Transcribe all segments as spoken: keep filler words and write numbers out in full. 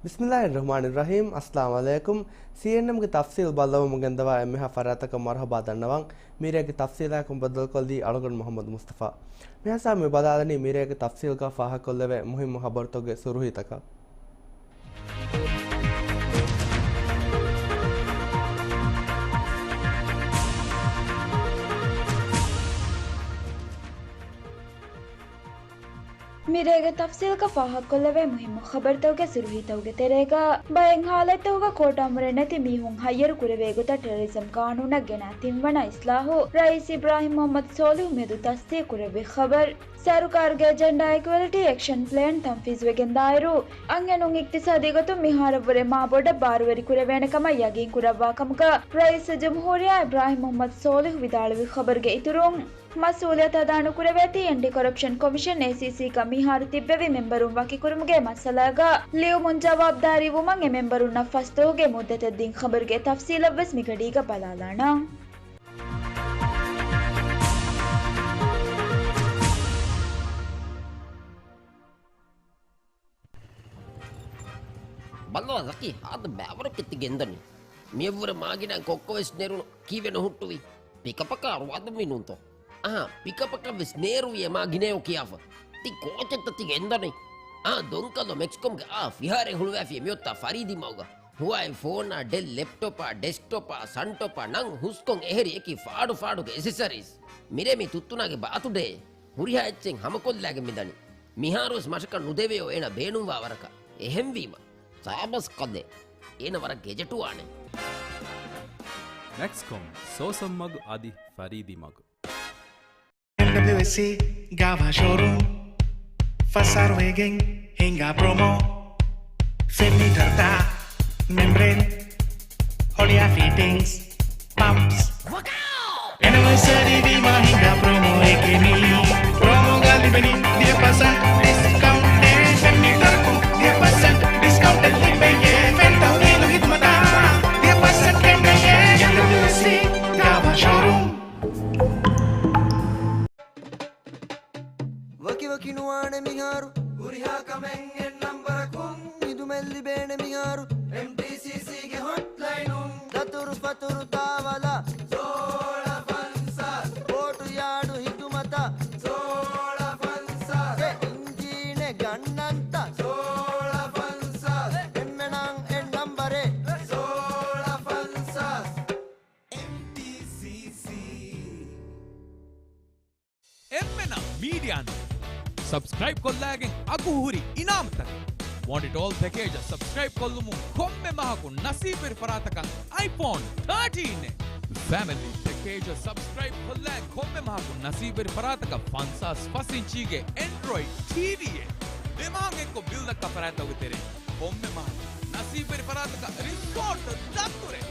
ބިސްމިއްލާހިއްރަޙްމާނިއްރަޙީމް. އައްސަލާމު ޢަލައިކުމް. ސީއެންއެމްގެ ތަފްސީލް ބައްލަވަމުން ގެންދަވާ އެންމެހާ ފަރާތަކަށް މަރުޙަބާ ދަންނަވަން. މިރޭގެ ތަފްސީލާއެކު ބައްދަލުކޮށްލީ އަޅުގަނޑު މުޙައްމަދު މުޞްޠަފާ. މިހާރު މި ބަލާލަނީ މިރޭގެ ތަފްސީލްގަ ފާހަގަކޮށްލެވޭ މުހިއްމު ޚަބަރުތަކުގެ ސުރުޚީތަކަށް. މިރޭގެ ތަފްސީލްގަ ފާހަގަކޮށްލެވޭ މުހިއްމު ޚަބަރުތަކުގެ ސުރުޚީތަކުގެ ތެރޭގަ، ބައެއް ހާލަތްތަކުގަ ކޯޓާ އަމުރެއް ނެތި މީހުން ހައްޔަރު ކުރެވޭ ގޮތަށް ޓެރަރިޒަމް ގާނޫނަށް ގެނައި ތިންވަނަ އިސްލާހު، ރައީސް އިބްރާހިމް މުޙައްމަދު ޞޯލިޙު މިއަދު ތަޞްދީޤު ކުރެއްވި ޚަބަރު. ސަރުކާރުގެ ޖެންޑާ އިކުއެލިޓީ އެކްޝަން ޕްލޭން ތަންފީޒުވެގެންދާއިރު، އަންހެނުން އިޤްތިޞާދީ ގޮތުން މިހާރަށްވުރެ މާބޮޑަށް ބާރުވެރި ކުރެވޭނެ ކަމަށް ޔަގީން ކުރައްވާ ކަމުގަ، ރައީސުލްޖުމްހޫރިއްޔާ އިބްރާހިމް މުޙައްމަދު ޞޯލިޙު ވިދާޅުވި ޚަބަރުގެ އިތުރުން، މަސްއޫލިއްޔަތު އަދާނުކުރެވޭތީ އެންޓި ކޮރަޕްޝަން ކޮމިޝަން، އޭސީސީ، ގަ މިހާރު ތިއްބެވި މެމްބަރުން ވަކިކުރުމުގެ މައްސަލާގަ ލިޔުމުން ޖަވާބުދާރީ ވުމަށް އެ މެމްބަރުންނަށް ފަސްދުވަހުގެ މުއްދަތެއް ދިން ޚަބަރުގެ ތަފްސީލަށްވެސް މިގަޑީގަ ބަލާލާނަން. ބައްލަވާ ޒަކީ، ހާދަ ބައިވަރަކަށް ތި ގެންދަނީ. މިއަށްވުރެ މާގިނަ ކޮއްކޮވެސް ނެރުނު ކީއްވެ ނުހުއްޓުވީ؟ ޕިކަޕަކާ ރުވާދުންވީ ނޫންތޯ؟ އަހާ، ޕިކަޕަކަށްވެސް ނޭރުވި އެ މާގިނަޔޯ ކިޔާފަ. ތި ކޯޗެއްތަ ތި ގެންދަނީ؟ އާ، ދޮންކަލޯ މެކްސްކޮމްގެ އާ ފިހާރައެއް ހުޅުވާފި މިއޮތާ ފަރީދީ މަގުގަ. ހުވާއި ފޯނާ، ޑެލް ލެޕްޓޮޕާ، ޑެސްކްޓޮޕާ، ސަންޓޮޕާ ނަން ހުސްކޮން އެހެރި އެކި ފާޑު ފާޑުގެ އެސެސަރީސް. މިރޭ މި ތުއްތުނާގެ ބާތުޑޭ. ހުރިހާ އެއްޗެއް ހަމަކޮށްލާގެން މިދަނީ. މިހާރުވެސް މަށަކަށް ނުދެވެޔޯ އޭނަ ބޭނުންވާ ވަރަކަށް. އެހެންވީމަ. ސާބަސް ކަލޭ. އޭނަ ވަރަށް ގެޖެޓުވާނެ. މެކްސްކޮމް، ސޯސަން މަގު އަދި ފަރީދީ މަގު. އެމްޑަބްލިއުއެސްސީ ގާވާ ޝޯރޫމް، ފަސް އަހަރު ވެގެން ހިނގާ ޕްރޮމޯ. ފެން މީޓަރުތައް، މެމްބްރޭން، ހޮޅިއާ ފިޓިންގްސް، ޕަމްޕްސް. އެނިވަރސަރީ ވީމާ ހިނގާ ޕްރޮމޯއެކޭ މީ. ޕްރޮމޯގަ ލިބެނީ ދިހަ ޕަސެންޓް ޑިސްކައުންޓެއް. ފެން މީޓަރަކުން ދިހަ ޕަސެންޓް ޑިސްކައުންޓެއް ލިބެޔޭ. ފެން ތަހުލީލު ހިދުމަތާ ދިހަ ޕަސެންޓް ކެނޑެޔޭ. އެމްޑަބްލިއުއެސްސީ ގާވާ ޝޯރޫމް. ވަކިވަކި ނުވާނެ މިހާރު. ހުރިހާ ކަމެއް އެއް ނަންބަރަކުން. ހިދުމަތް ލިބޭނެ މިހާރު. އެމްޓީސީސީގެ ހޮޓްލައިނުން. ދަތުރު ފަތުރު ދާވަލަށް. ސޯޅަ ފަންސާސް. ބޯޓު ޔާޑު ހިދުމަތަށް. ސޯޅަ ފަންސާސް. އެ އިންޖީނެއް ގަންނަންތަ؟ ސޯޅަ ފަންސާސް. އެންމެނަށް އެއް ނަންބަރެއް. ސޯޅަ ފަންސާސް. އެމްޓީސީސީ. އެންމެނަށް މީޑިއާ ނެޓް ސަބްސްކްރައިބް ކޮށްލާގެން އަގު ހުރި އިނާމުތަކެއް. ވާންޓް އިޓް އޯލް ޕެކޭޖަށް ސަބްސްކްރައިބް ކޮށްލުމުން ކޮންމެ މަހަކު ނަސީބުވެރި ފަރާތަކަށް އައިފޯން ތާޓީން އެ. ފެމިލީ ޕެކޭޖަށް ސަބްސްކްރައިބް ކޮށްލާ ކޮންމެ މަހަކު ނަސީބުވެރި ފަރާތަކަށް ފަންސާސް ފަސް އިންޗީގެ އެންޑްރޮއިޑް ޓީވީއެއް. ދެ މަހަކު އެއްކޮށް ބިލް ދައްކާ ފަރާތްތަކުގެ ތެރެއިން ކޮންމެ މަހަކު ނަސީބުވެރި ފަރާތަކަށް ރިސޯޓް ދަތުރެއް.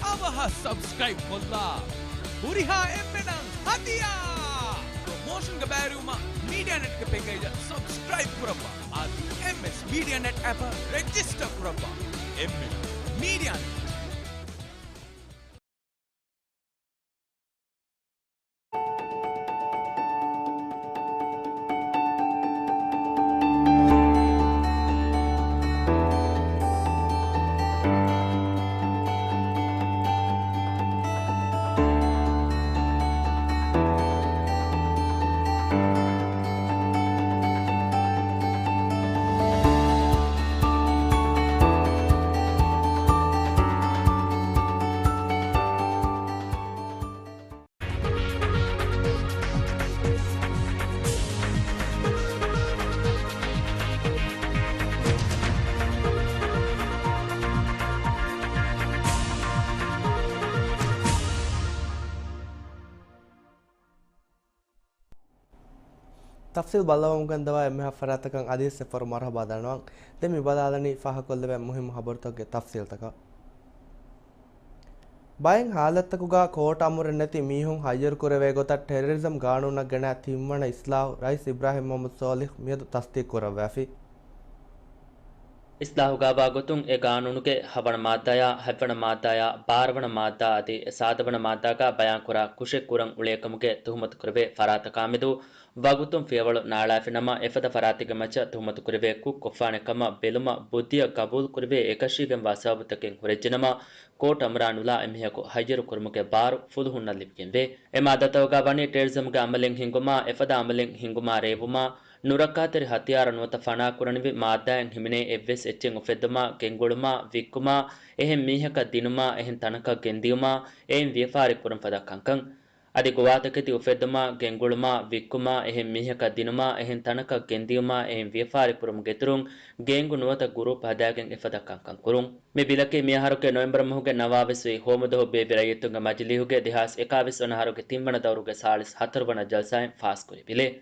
އަވަހަށް ސަބްސްކްރައިބް ކޮށްލާ ހުރިހާ އެންމެނަށް ހަދިޔާ! ޕްރޮމޯޝަންގެ ބައިވެރިވުމަށް މީޑިއާ ނެޓްގެ ޕެކޭޖަށް ސަބްސްކްރައިބް ކުރައްވާ. އަދި އެމްއެސް މީޑިއާ ނެޓް އެޕަށް ރެޖިސްޓަރ ކުރައްވާ. އެމްއެސް މީޑިއާ ނެޓް. ތަފްސީލް ބައްލަވަމުން ގެންދަވާ އެންމެހާ ފަރާތަކަށް އަދިވެސް އެއްފަހަރު މަރުޙަބާ ދަންނަވަން. ދެން މި ބަލާލަނީ ފާހަގަކޮށްލެވޭ މުހިއްމު ޚަބަރުތަކުގެ ތަފްސީލްތަކަށް. ބައެއް ހާލަތްތަކުގަ ކޯޓް އަމުރެއް ނެތި މީހުން ހައްޔަރު ކުރެވޭ ގޮތަށް ޓެރަރިޒަމް ގާނޫނަށް ގެނައި ތިންވަނަ އިސްލާހު ރައީސް އިބްރާހިމް މުޙައްމަދު ސޯލިޙް މިއަދު ތަޞްދީޤު ކުރައްވާފި. އިސްލާހުގާވާ ގޮތުން އެ ގާނޫނުގެ ހަވަނަ މާއްދާޔާ، ހަތްވަނަ މާއްދާޔާ، ބާރަވަނަ މާއްދާ އަދި ސާދަވަނަ މާއްދާގަ ބަޔާންކުރާ ކުށެއް ކުރަން އުޅޭކަމުގެ ތުހުމަތު ކުރެވޭ ފަރާތަކާމެދު ވަގުތުން ފިޔަވަޅު ނާޅާފިނަމަ، އެފަދަ ފަރާތެއްގެ މައްޗަށް ތުހުމަތުކުރެވޭ ކުށް ކޮށްފާނެ ކަމަށް ބެލުމަށް ބުއްދިއަށް ގަބޫލުކުރެވޭ އެކަށީގެންވާ ސަބަބުތަކެއް ހުރެއްޖެނަމަ، ކޯޓް އަމުރާ ނުލާ އެމީހަކު ހައްޔަރު ކުރުމުގެ ބާރު ފުލުހުންނަށް ލިބިގެންވޭ. އެ މާއްދާތަކުގަ ވަނީ ޓެރަރިޒަމްގެ އަމަލެއް ހިންގުމާ، އެފަދަ އަމަލެއް ހިންގުމާ ރޭވުމާ، ނުރައްކާތެރި ހަތިޔާރު ނުވަތަ ފަނާކުރަނިވި މާއްދާއެއް ހިމެނޭ އެއްވެސް އެއްޗެއް އުފެއްދުމާ، ގެންގުޅުމާ، ވިއްކުމާ، އެހެން މީހަކަށް ދިނުމާ، އެހެން ތަނަކަށް ގެންދިޔުމާ، އެއިން ވިޔަފާރި ކުރުން ފަދަ ކަންކަން. އަދި ގޮވާތަކެތި އުފެއްދުމާ، ގެންގުޅުމާ، ވިއްކުމާ، އެހެން މީހަކަށް ދިނުމާ، އެހެން ތަނަކަށް ގެންދިޔުމާ، އެއިން ވިޔަފާރި ކުރުމުގެ އިތުރުން، ގޭންގު ނުވަތަ ގުރޫޕް ހަދާގެން އެފަދަ ކަންކަން ކުރުން. މި ބިލަކީ މިއަހަރުގެ ނޮވެމްބަރު މަހުގެ ނަވާވީސް ވި ހޯމުދުވަހު ބޭއްވި ރައްޔިތުންގެ މަޖިލީހުގެ ދެހާސް އެކާވީސް ވަނަ އަހަރުގެ ތިންވަނަ ދައުރުގެ ސާޅީސް ހަތަރު ވަނަ ޖަލްސާއިން ފާސްކުރި ބިލެއް.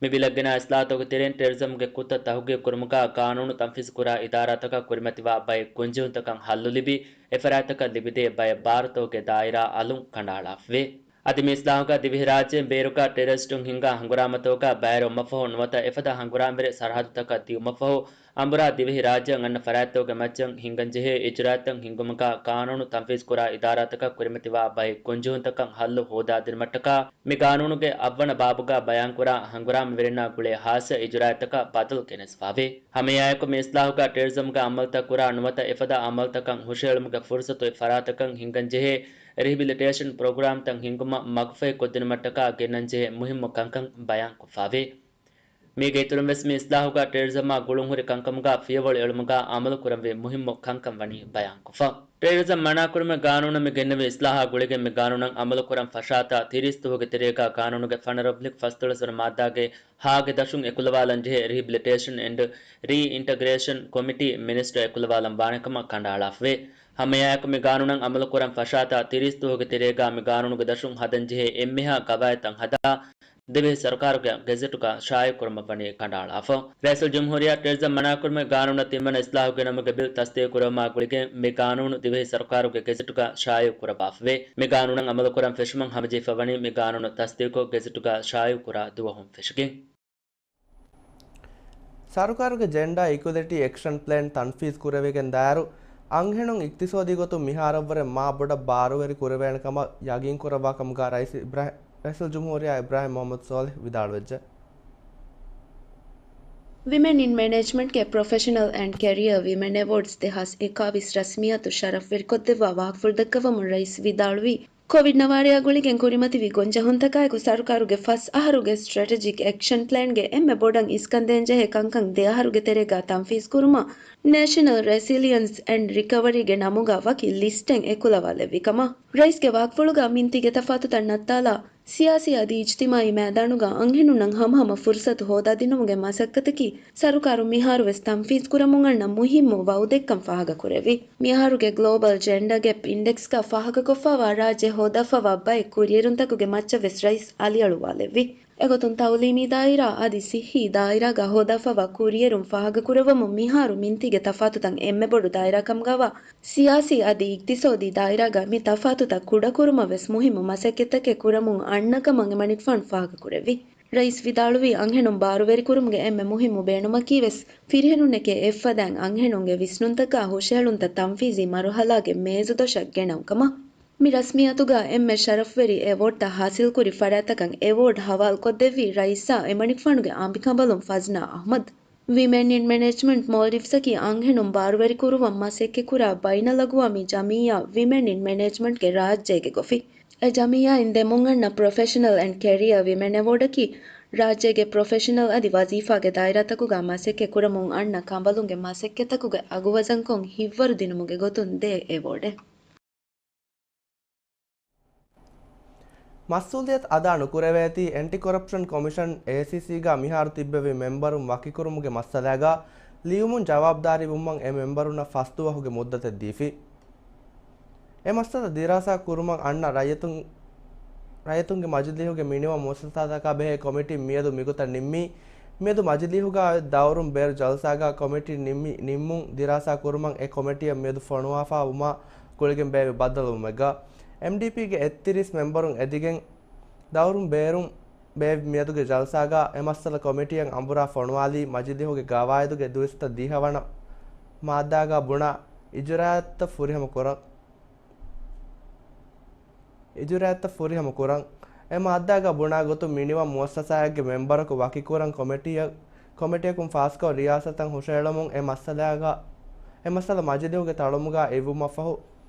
މި ބިލަށް ގެނާ އިސްލާހުތަކުގެ ތެރެއިން ޓެރަރިޒަމްގެ ކުށްތައް ތަހުގީގު ކުރުމުގަ ގާނޫނު ތަންފީޒު ކުރާ އިދާރާތަކަށް ކުރިމަތިވާ ބައެއް ކުންޖެހުންތަކަށް ހައްލު ލިބި، އެފަރާތްތަކަށް ލިބިދޭ ބައެއް ބާރުތަކުގެ ދާއިރާ އަލުން ކަނޑައަޅާފަވޭ. އަދި މި އިސްލާހުގަ ދިވެހިރާއްޖޭން ބޭރުގަ ޓެރަރިސްޓުން ހިންގާ ހަނގުރާމަތަކުގަ ބައިވެރިވުމަށްފަހު ނުވަތަ އެފަދަ ހަނގުރާމަވެރި ސަރަހައްދުތަކަށް ދިއުމަށްފަހު އަނބުރާ ދިވެހިރާއްޖެއަށް އަންނަ ފަރާތްތަކުގެ މައްޗަށް ހިންގަންޖެހޭ އިޖުރާއަތްތައް ހިންގުމުގަ ގާނޫނު ތަންފީޒުކުރާ އިދާރާތަކަށް ކުރިމަތިވާ ބައެއް ކުންޖެހުންތަކަށް ހައްލު ހޯދާދިނުމަށްޓަކާ މި ގާނޫނުގެ އަށްވަނަ ބާބުގަ ބަޔާންކުރާ ހަނގުރާމަވެރިންނާ ގުޅޭ ހާއްސަ އިޖުރާއަތްތަކަށް ބަދަލު ގެނެސްފާވޭ. ހަމައެއާއެކު މި އިސްލާހުގަ ޓެރަރިޒަމްގެ އަމަލުތައް ކުރާ ނުވަތަ އެފަދަ އަމަލުތަކަށް ހުށައެޅުމުގެ ފުރުސަތު އެ ފަރާތަކަށް ހިންގަންޖެހޭ ރިހެބިލިޓޭޝަން ޕްރޮގްރާމްތައް ހިންގުމަށް މަގުފަހި ކޮށްދިނުމަށްޓަކާ ގެންނަންޖެހޭ މުހިއްމު ކަންކަން ބަޔާންކޮށްފާވޭ. މީގެ އިތުރުން ވެސް މި އިސްލާހުގަ ޓެރަރިޒަމާ ގުޅުންހުރި ކަންކަމުގަ ފިޔަވަޅު އެޅުމުގަ އަމަލު ކުރަންވީ މުހިއްމު ކަންކަން ވަނީ ބަޔާންކޮށްފަ. ޓެރަރިޒަމް މަނާކުރުމުގެ ގާނޫނަށް މި ގެންނެވި އިސްލާހާ ގުޅިގެން މި ގާނޫނަށް އަމަލު ކުރަން ފަށާތާ ތިރީސް ދުވަހުގެ ތެރޭގަ ގާނޫނުގެ ފަނަރަ އޮބްލިކް ފަސްދޮޅަސް ވަނަ މާއްދާގެ ހާގެ ދަށުން އެކުލަވާލަން ޖެހޭ ރިހެބިލިޓޭޝަން އެންޑް ރީއިންޓަގްރޭޝަން ކޮމިޓީ މިނިސްޓަރ އެކުލަވާލަން ވާނެ ކަމަށް ކަނޑައަޅާފަވޭ. ހަމައެއާއެކު މި ގާނޫނަށް އަމަލު ކުރަން ފަށާތާ ތިރީސް ދުވަހުގެ ތެރޭގަ މި ގާނޫނުގެ ދަށުން ހަދަން ޖެހޭ އެންމެހާ ގަވާއިދުތައް ހަދާ، ދިވެހި ސަރުކާރުގެ ގެޒެޓުގަ ޝާއިޢު ކުރުމަށް ވަނީ ކަނޑައަޅާފަ. ރައީސުލްޖުމްހޫރިއްޔާ ޓެރަރިޒަމް މަނާކުރުމުގެ ގާނޫނަށް ތިންވަނަ އިސްލާހު ގެނައުމުގެ ބިލް ތަސްދީގު ކުރެވުމާ ގުޅިގެން މި ގާނޫނު ދިވެހި ސަރުކާރުގެ ގެޒެޓުގަ ޝާއިޢު ކުރައްވާފަވޭ. މި ގާނޫނަށް އަމަލު ކުރަން ފެށުމަށް ހަމަޖެހިފަ ވަނީ މި ގާނޫނު ތަސްދީގުކޮށް ގެޒެޓުގަ ޝާއިޢު ކުރާ ދުވަހުން ފެށިގެން. ސަރުކާރުގެ ޖެންޑާ އިކުއެލިޓީ އެކްޝަން ޕްލޭން ތަންފީޒް ކުރެވިގެން ދާއިރު، އަންހެނުން އިޤްތިޞާދީ ގޮތުން މިހާރަށްވުރެ މާ ބޮޑަށް ބާރުވެރި ކުރެވޭނެ ކަމަށް ޔަގީން ކުރައްވާ ކަމުގަ ރައީސް އިބްރާ-، ރައީސުލްޖުމްހޫރިއްޔާ އިބްރާހިމް މުޙައްމަދު ޞާލިޙް ވިދާޅުވެއްޖެ. ވިމެން އިން މެނޭޖްމަންޓްގެ ޕްރޮފެޝަނަލް އެންޑް ކެރިއަރ ވިމެން އެވޯޑްސް ދެހާސް އެކާވީސް ރަސްމިއްޔަތު ޝަރަފްވެރިކޮށްދެއްވާ ވާހަކަފުޅު ދައްކަވަމުން ރައީސް ވިދާޅުވީ، ކޮވިޑް ނަވާރަޔާ ގުޅިގެން ކުރިމަތިވި ގޮންޖެހުންތަކާއެކު ސަރުކާރުގެ ފަސް އަހަރުގެ ސްޓްރެޓެޖިކް އެކްޝަން ޕްލޭންގެ އެންމެ ބޮޑަށް އިސްކަންދޭންޖެހޭ ކަންކަން ދެ އަހަރުގެ ތެރޭގަ ތަންފީޒް ކުރުމަށް ނޭޝަނަލް ރެސިލިއަންސް އެންޑް ރިކަވަރީގެ ނަމުގަ ވަކި ލިސްޓެއް އެކުލަވާލެއްވި ކަމަށް. ރައީސްގެ ވާހަކަފުޅުގަ މިންތީގެ ތަފާތުތައް ނައްތާލާ، ސިޔާސީ އަދި އިޖްތިމާޢީ މައިދާނުގަ އަންހެނުންނަށް ހަމަހަމަ ފުރުސަތު ހޯދާދިނުމުގެ މަސައްކަތަކީ، ސަރުކާރު މިހާރުވެސް ތަންފީޒް ކުރަމުން އަންނަ މުހިއްމު ވައުދެއްކަން ފާހަގަކުރެއްވި. މިއަހަރުގެ ގްލޯބަލް ޖެންޑަ ގެޕް އިންޑެކްސްގަ ފާހަގަކޮށްފައިވާ ރާއްޖެ ހޯދާފައިވާ ބައެއް ކުރިއެރުންތަކުގެ މައްޗަށްވެސް ރައީސް އަލިއަޅުވާލެއްވި. އެގޮތުން ތައުލީމީ ދާއިރާ އަދި ސިއްހީ ދާއިރާގަ ހޯދާފައިވާ ކުރިއެރުން ފާހަގަކުރައްވަމުން މިހާރު މިންތީގެ ތަފާތުތައް އެންމެ ބޮޑު ދާއިރާ ކަމުގަވާ، ސިޔާސީ އަދި އިޤްތިޞާދީ ދާއިރާގަ މި ތަފާތުތައް ކުޑަކުރުމަށް ވެސް މުހިއްމު މަސައްކަތްތަކެއް ކުރަމުން އަންނަ ކަމަށް އެމަނިކުފާނު ފާހަގަކުރެއްވި. ރައީސް ވިދާޅުވީ، އަންހެނުން ބާރުވެރިކުރުމުގެ އެންމެ މުހިއްމު ބޭނުމަކީ ވެސް، ފިރިހެނުންނެކޭ އެއްފަދައިން އަންހެނުންގެ ވިސްނުންތަކާ ހުށަހެޅުންތައް ތަންފީޒީ މަރުހަލާގެ މޭޒުދޮށަށް ގެނައުން ކަމަށް. މި ރަސްމިއްޔަތުގަ އެންމެ ޝަރަފްވެރި އެވޯޑްތައް ހާސިލްކުރި ފަރާތްތަކަށް އެވޯޑް ހަވާލުކޮށްދެއްވީ ރައީސާ އެމަނިކުފާނުގެ އަނބިކަނބަލުން ފަޒްނާ އަޙްމަދު. ވިމެން އިން މެނޭޖްމަންޓް މޯލްޑިވްސްއަކީ އަންހެނުން ބާރުވެރިކުރުވަން މަސައްކަތްކުރާ ބައިނަލްއަގުވާމީ ޖަމިއްޔާ ވިމެން އިން މެނޭޖްމަންޓްގެ ރާއްޖޭގެ ގޮފި. އެ ޖަމިއްޔާއިން ދެމުންއަންނަ ޕްރޮފެޝަނަލް އެންޑް ކެރިއަރ ވިމެން އެވޯޑަކީ ރާއްޖޭގެ ޕްރޮފެޝަނަލް އަދި ވަޒީފާގެ ދާއިރާތަކުގަ މަސައްކަތް ކުރަމުން އަންނަ ކަނބަލުންގެ މަސައްކަތްތަކުގެ އަގުވަޒަންކޮށް ހިތްވަރު ދިނުމުގެ ގޮތުން ދޭ އެވޯޑެއް. މަސްއޫލިއްޔަތު އަދާ ނުކުރެވޭތީ އެންޓި ކޮރަޕްޝަން ކޮމިޝަން، އޭސީސީގަ މިހާރު ތިއްބެވި މެމްބަރުން ވަކިކުރުމުގެ މައްސަލާގަ ލިޔުމުން ޖަވާބުދާރީ ވުމަށް އެ މެމްބަރުންނަށް ފަސް ދުވަހުގެ މުއްދަތެއް ދީފި. އެ މައްސަލަ ދިރާސާ ކުރުމަށް އަންނަ ރައްޔިތުން، ރައްޔިތުންގެ މަޖިލީހުގެ މިނިވަން މުއައްސަސާތަކާ ބެހޭ ކޮމިޓީ މިއަދު މިގޮތަށް ނިންމީ. މިއަދު މަޖިލީހުގަ އޮތް ދައުރުން ބޭރު ޖަލްސާގަ ކޮމިޓީ ނިންމި، ނިންމުން ދިރާސާ ކުރުމަށް އެ ކޮމިޓީއަށް މިއަދު ފޮނުވާފާ ވުމާ ގުޅިގެން ބޭއްވި ބައްދަލުވުމެއްގަ، އެމްޑީޕީގެ އެއްތިރީސް މެމްބަރުން އެދިގެން، ދައުރުން ބޭރުން ބޭއްވި މިއަދުގެ ޖަލްސާގަ އެ މައްސަލަ ކޮމިޓީއަށް އަނބުރާ ފޮނުވާލީ މަޖިލީހުގެ ގަވާއިދުގެ ދުއިސައްތަ ދިހަ ވަނަ މާއްދާގަ ބުނާ އިޖުރާއަތްތައް ފުރިހަމަ ކުރަން. އިޖުރާއަތްތައް ފުރިހަމަ ކުރަން. އެ މާއްދާގަ ބުނާ ގޮތުން މިނިވަން މުއައްސަސާއެއްގެ މެމްބަރަކު ވަކިކުރަން ކޮމިޓީއަށް، ކޮމިޓީއަކުން ފާސްކޮށް ރިޔާސަތަށް ހުށައެޅުމުން އެ މައްސަލާގަ، އެ މައްސަލަ މަޖިލީހުގެ ތަޅުމުގަ އިއްވުމަށްފަހު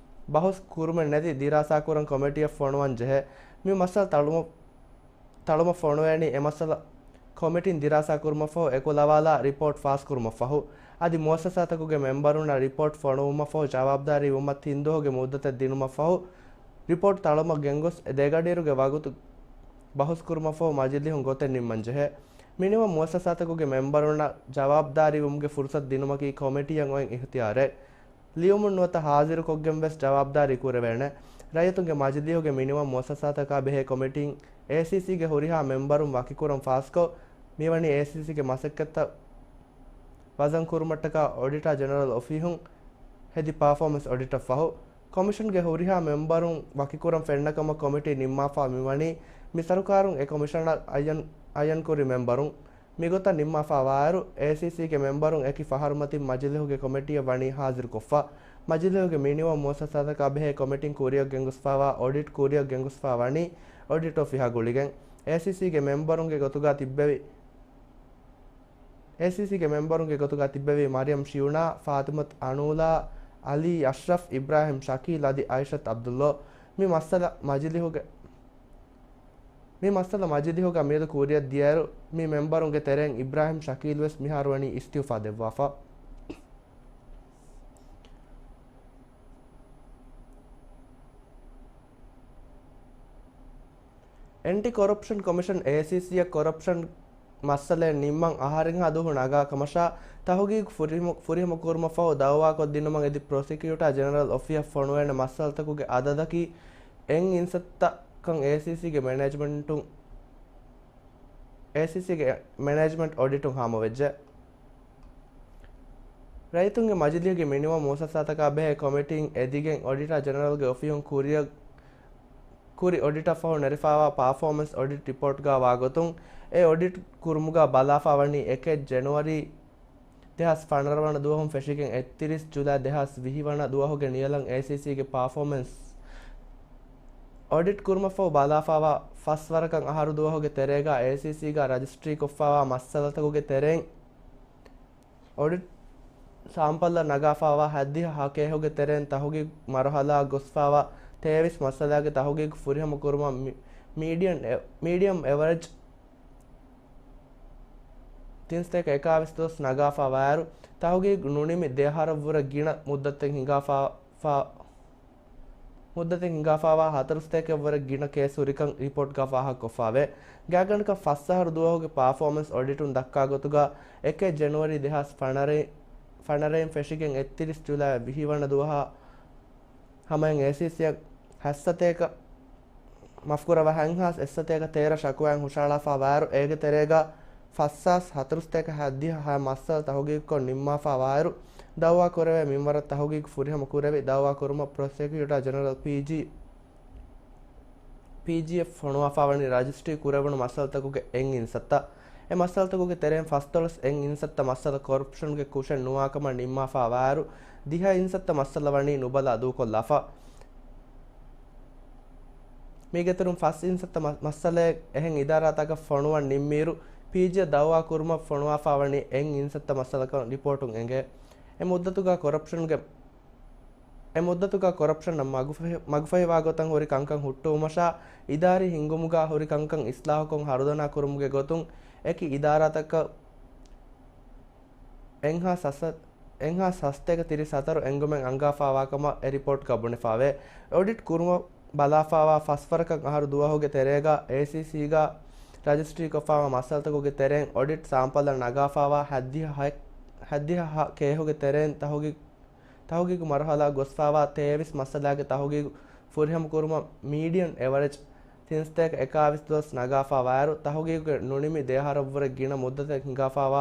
ބަހުސް ކުރުމެއް ނެތި ދިރާސާކުރަން ކޮމިޓީއަށް ފޮނުވަން ޖެހޭ. މި މައްސަލަ ތަޅުމަށް ތަޅުމަށް ފޮނުވޭނީ އެ މައްސަލަ ކޮމިޓީން ދިރާސާކުރުމަށްފަހު އެކުލަވާލާ ރިޕޯޓް ފާސްކުރުމަށްފަހު. އަދި މުއައްސަސާތަކުގެ މެމްބަރުންނަށް ރިޕޯޓް ފޮނުވުމަށްފަހު ޖަވާބުދާރީ ވުމަށް ތިން ދުވަހުގެ މުއްދަތެއް ދިނުމަށްފަހު ރިޕޯޓް ތަޅުމަށް ގެންގޮސް ދެގަޑިއިރުގެ ވަގުތު ބަހުސްކުރުމަށްފަހު މަޖިލީހުން ގޮތެއް ނިންމަންޖެހޭ. މިނިވަން މުއައްސަސާތަކުގެ މެމްބަރުންނަށް ޖަވާބުދާރީ ވުމުގެ ފުރުސަތު ދިނުމަކީ ކޮމިޓީއަށް އޮތް އިހްތިޔާރެއް. ލިޔުމުން ނުވަތަ ހާޒިރުކޮށްގެން ވެސް ޖަވާބުދާރީ ކުރެވޭނެ. ރައްޔިތުންގެ މަޖިލީހުގެ މިނިވަން މުއައްސަސާތަކާ ބެހޭ ކޮމިޓީން އޭސީސީގެ ހުރިހާ މެމްބަރުން ވަކިކުރަން ފާސްކޮށް، މިވަނީ އޭސީސީގެ މަސައްކަތްތައް ވަޒަން ކުރުމަށްޓަކާ އޮޑިޓާ ޖެނެރަލް އޮފީހުން ހެދި ޕާފޯމެންސް އޮޑިޓަށް ފަހު، ކޮމިޝަންގެ ހުރިހާ މެމްބަރުން ވަކިކުރަން ފެންނަ ކަމަށް ކޮމިޓީ ނިންމާފާ މިވަނީ، މި ސަރުކާރުން އެ ކޮމިޝަނަށް އައްޔަން، އައްޔަންކުރި މެމްބަރުން. މިގޮތަށް ނިންމާފާވާއިރު، އޭސީސީގެ މެމްބަރުން އެކި ފަހަރުމަތިން މަޖިލީހުގެ ކޮމިޓީއަށް ވަނީ ހާޒިރުކޮށްފަ. މަޖިލީހުގެ މިނިވަން މުއައްސަސާތަކާ ބެހޭ ކޮމިޓީން ކުރިއަށް ގެންގޮސްފާވާ އޮޑިޓް ކުރިއަށް ގެންގޮސްފާ ވަނީ އޮޑިޓް އޮފީހާ ގުޅިގެން. އޭސީސީގެ މެމްބަރުންގެ ގޮތުގަ ތިއްބެވި، އޭސީސީގެ މެމްބަރުންގެ ގޮތުގަ ތިއްބެވި މަރިޔަމް ޝިޔުނާ، ފާތިމަތު އަނޫލާ، އަލީ އަޝްރަފް، އިބްރާހިމް ޝަކީލް އަދި އައިޝަތު އަބްދުއްލޯ. މި މައްސަލަ މަޖިލީހުގެ، މި މައްސަލަ މަޖިލީހުގަ މިއަދު ކުރިއަށް ދިޔައިރު، މި މެމްބަރުންގެ ތެރެއިން އިބްރާހިމް ޝަކީލް ވެސް މިހާރު ވަނީ އިސްތިއުފާ ދެއްވާފަ. އެންޓި ކޮރަޕްޝަން ކޮމިޝަން އޭސީސީއަށް ކޮރަޕްޝަން މައްސަލައެއް ނިންމަން އަހަރެއްހާ ދުވަހު ނަގާ ކަމަށާ، ތަހުގީގު ފުރިހަމަ-، ފުރިހަމަ ކުރުމަށްފަހު ދައުވާކޮށްދިނުމަށް އެދި ޕްރޮސިކިއުޓާ ޖެނެރަލް އޮފީހަށް ފޮނުވޭނެ މައްސަލަތަކުގެ އަދަދަކީ އެއް އިންސައްތަ ކަން އޭސީސީގެ މެނޭޖްމަންޓުން، އޭސީސީގެ މެނޭޖްމަންޓް އޮޑިޓުން ހާމަވެއްޖެ. ރައްޔިތުންގެ މަޖިލީހުގެ މިނިވަން މުއައްސަސާތަކާ ބެހޭ ކޮމިޓީން އެދިގެން އޮޑިޓާ ޖެނެރަލްގެ އޮފީހުން ކުރިއަށް، ކުރި އޮޑިޓަށް ފަހު ނެރެފާވާ ޕާފޯމެންސް އޮޑިޓް ރިޕޯޓްގަ ވާގޮތުން، އެ އޮޑިޓް ކުރުމުގަ ބަލާފާވަނީ އެކެއް ޖެނުއަރީ ދެހާސް ފަނަރަ ވަނަ ދުވަހުން ފެށިގެން އެއްތިރީސް ޖުލައި ދެހާސް ވިހި ވަނަ ދުވަހުގެ ނިޔަލަން އޭސީސީގެ ޕާފޯމެންސް އޮޑިޓް ކުރުމަށްފަހު ބަލާފާވާ ފަސް ވަރަކަށް އަހަރު ދުވަހުގެ ތެރޭގަ އޭސީސީގަ ރަޖިސްޓްރީކޮށްފާވާ މައްސަލަތަކުގެ ތެރެއިން އޮޑިޓް ސާމްޕަލްއަށް ނަގާފާވާ ހަތްދިހަ ހަ ކޭހުގެ ތެރެއިން ތަހުގީގު މަރުހަލާއަށް ގޮސްފާވާ ތޭވީސް މައްސަލާގެ ތަހުގީގު ފުރިހަމަ ކުރުމަށް މި-، މީޑިއަން އެ-، މީޑިއަމް އެވަރެޖް ތިންސަތޭކަ އެކާވީސް ދުވަސް ނަގާފާ ވާއިރު، ތަހުގީގު ނުނިމި ދެއަހަރަށްވުރެ ގިނަ މުއްދަތެއް ހިނގާފާ، ފާ-، މުއްދަތެއް ހިނގާފާވާ ހަތަރުސަތޭކައަށްވުރެ ގިނަ ކޭސް ހުރިކަން ރިޕޯޓްގަ ފާހަގަކޮށްފާވޭ. ގާތްގަނޑަކަށް ފަސް އަހަރު ދުވަހުގެ ޕާފޯމެންސް އޮޑިޓުން ދައްކާ ގޮތުގަ، އެކެއް ޖެނުއަރީ ދެހާސް ފަނަރައިން، ފަނަރައިން ފެށިގެން އެއްތިރީސް ޖުލައި ވިހި ވަނަ ދުވަހާ ހަމައިން އޭސީސީއަށް ހަތްސަތޭކަ މަފްކުރައްވާ ހަތްހާސް އެއްސަތޭކަ ތޭރަ ޝަކުވާއިން ހުށަހަޅާފާ ވާއިރު، އޭގެ ތެރޭގަ ފަސްހާސް ހަތަރުސަތޭކަ ހަތްދިހަ ހަ މައްސަލަ ތަހުގީގުކޮށް ނިންމާފާ ވާއިރު، ދައުވާ ކުރެވޭ މިންވަރަށް ތަހުގީގު ފުރިހަމަ ކުރެވި، ދައުވާ ކުރުމަށް ޕްރޮސެކިއުޓާ ޖެނެރަލް ޕީޖީ، ޕީޖީއެފް ފޮނުވާފާވަނީ ރަޖިސްޓްރީ ކުރެވުނު މައްސަލަތަކުގެ އެއް އިންސައްތަ. އެ މައްސަލަތަކުގެ ތެރެއިން ފަސްދޮޅަސް އެއް އިންސައްތަ މައްސަލަ ކޮރަޕްޝަންގެ ކުށެއް ނުވާކަމަށް ނިންމާފާ ވާއިރު، ދިހަ އިންސައްތަ މައްސަލަ ވަނީ ނުބަލާ ދޫކޮށްލާފަ. މީގެތެރެއިން ފަސް އިންސައްތަ މަ-، މައްސަލައެއް އެހެން އިދާރާތަކަށް ފޮނުވަން ނިންމިއިރު، ޕީޖީއަށް ދައުވާ ކުރުމަށް ފޮނުވާފާވަނީ އެއް އިންސައްތަ މައްސަލަކަން ރިޕޯޓުން އެނގޭ. އެ މުއްދަތުގަ ކޮރަޕްޝަންގެ، އެ މުއްދަތުގަ ކޮރަޕްޝަނަށް މަގުފަހި-، މަގުފަހިވާ ގޮތަށް ހުރި ކަންކަން ހުއްޓުވުމަށާ، އިދާރީ ހިންގުމުގަ ހުރި ކަންކަން އިސްލާހުކޮށް ހަރުދަނާ ކުރުމުގެ ގޮތުން އެކި އިދާރާތަކަށް އެއްހާސް ހަސަ-، އެއްހާސް ހަސަތޭކަ ތިރީސް ހަތަރު އެންގުމެއް އަންގާފާވާކަމަށް އެ ރިޕޯޓްގަ ބުނެފާވޭ. އޮޑިޓް ކުރުމަށް ބަލާފާވާ ފަސްވަރަކަށް އަހަރު ދުވަހުގެ ތެރޭގަ އޭސީސީގަ ރަޖިސްޓްރީކޮށްފާވާ މައްސަލަތަކުގެ ތެރެއިން އޮޑިޓް ސާމްޕަލްއަށް ނަގާފާވާ ހަތްދިހަ ހަ-، ހަތްދިހަ ހަ ކޭހުގެ ތެރެއިން ތަހުގީ-، ތަހުގީގު މަރުހަލާ ގޮސްފާވާ ތޭވީސް މައްސަލާގެ ތަހުގީގު ފުރިހަމަ ކުރުމަށް މީޑިއަން އެވަރެޖް ތިންސަތޭކަ އެކާވީސް ދުވަސް ނަގާފާ ވާއިރު، ތަހުގީގުގެ ނުނިމި ދެއަހަރަށްވުރެ ގިނަ މުއްދަތެއް ހިނގާފާވާ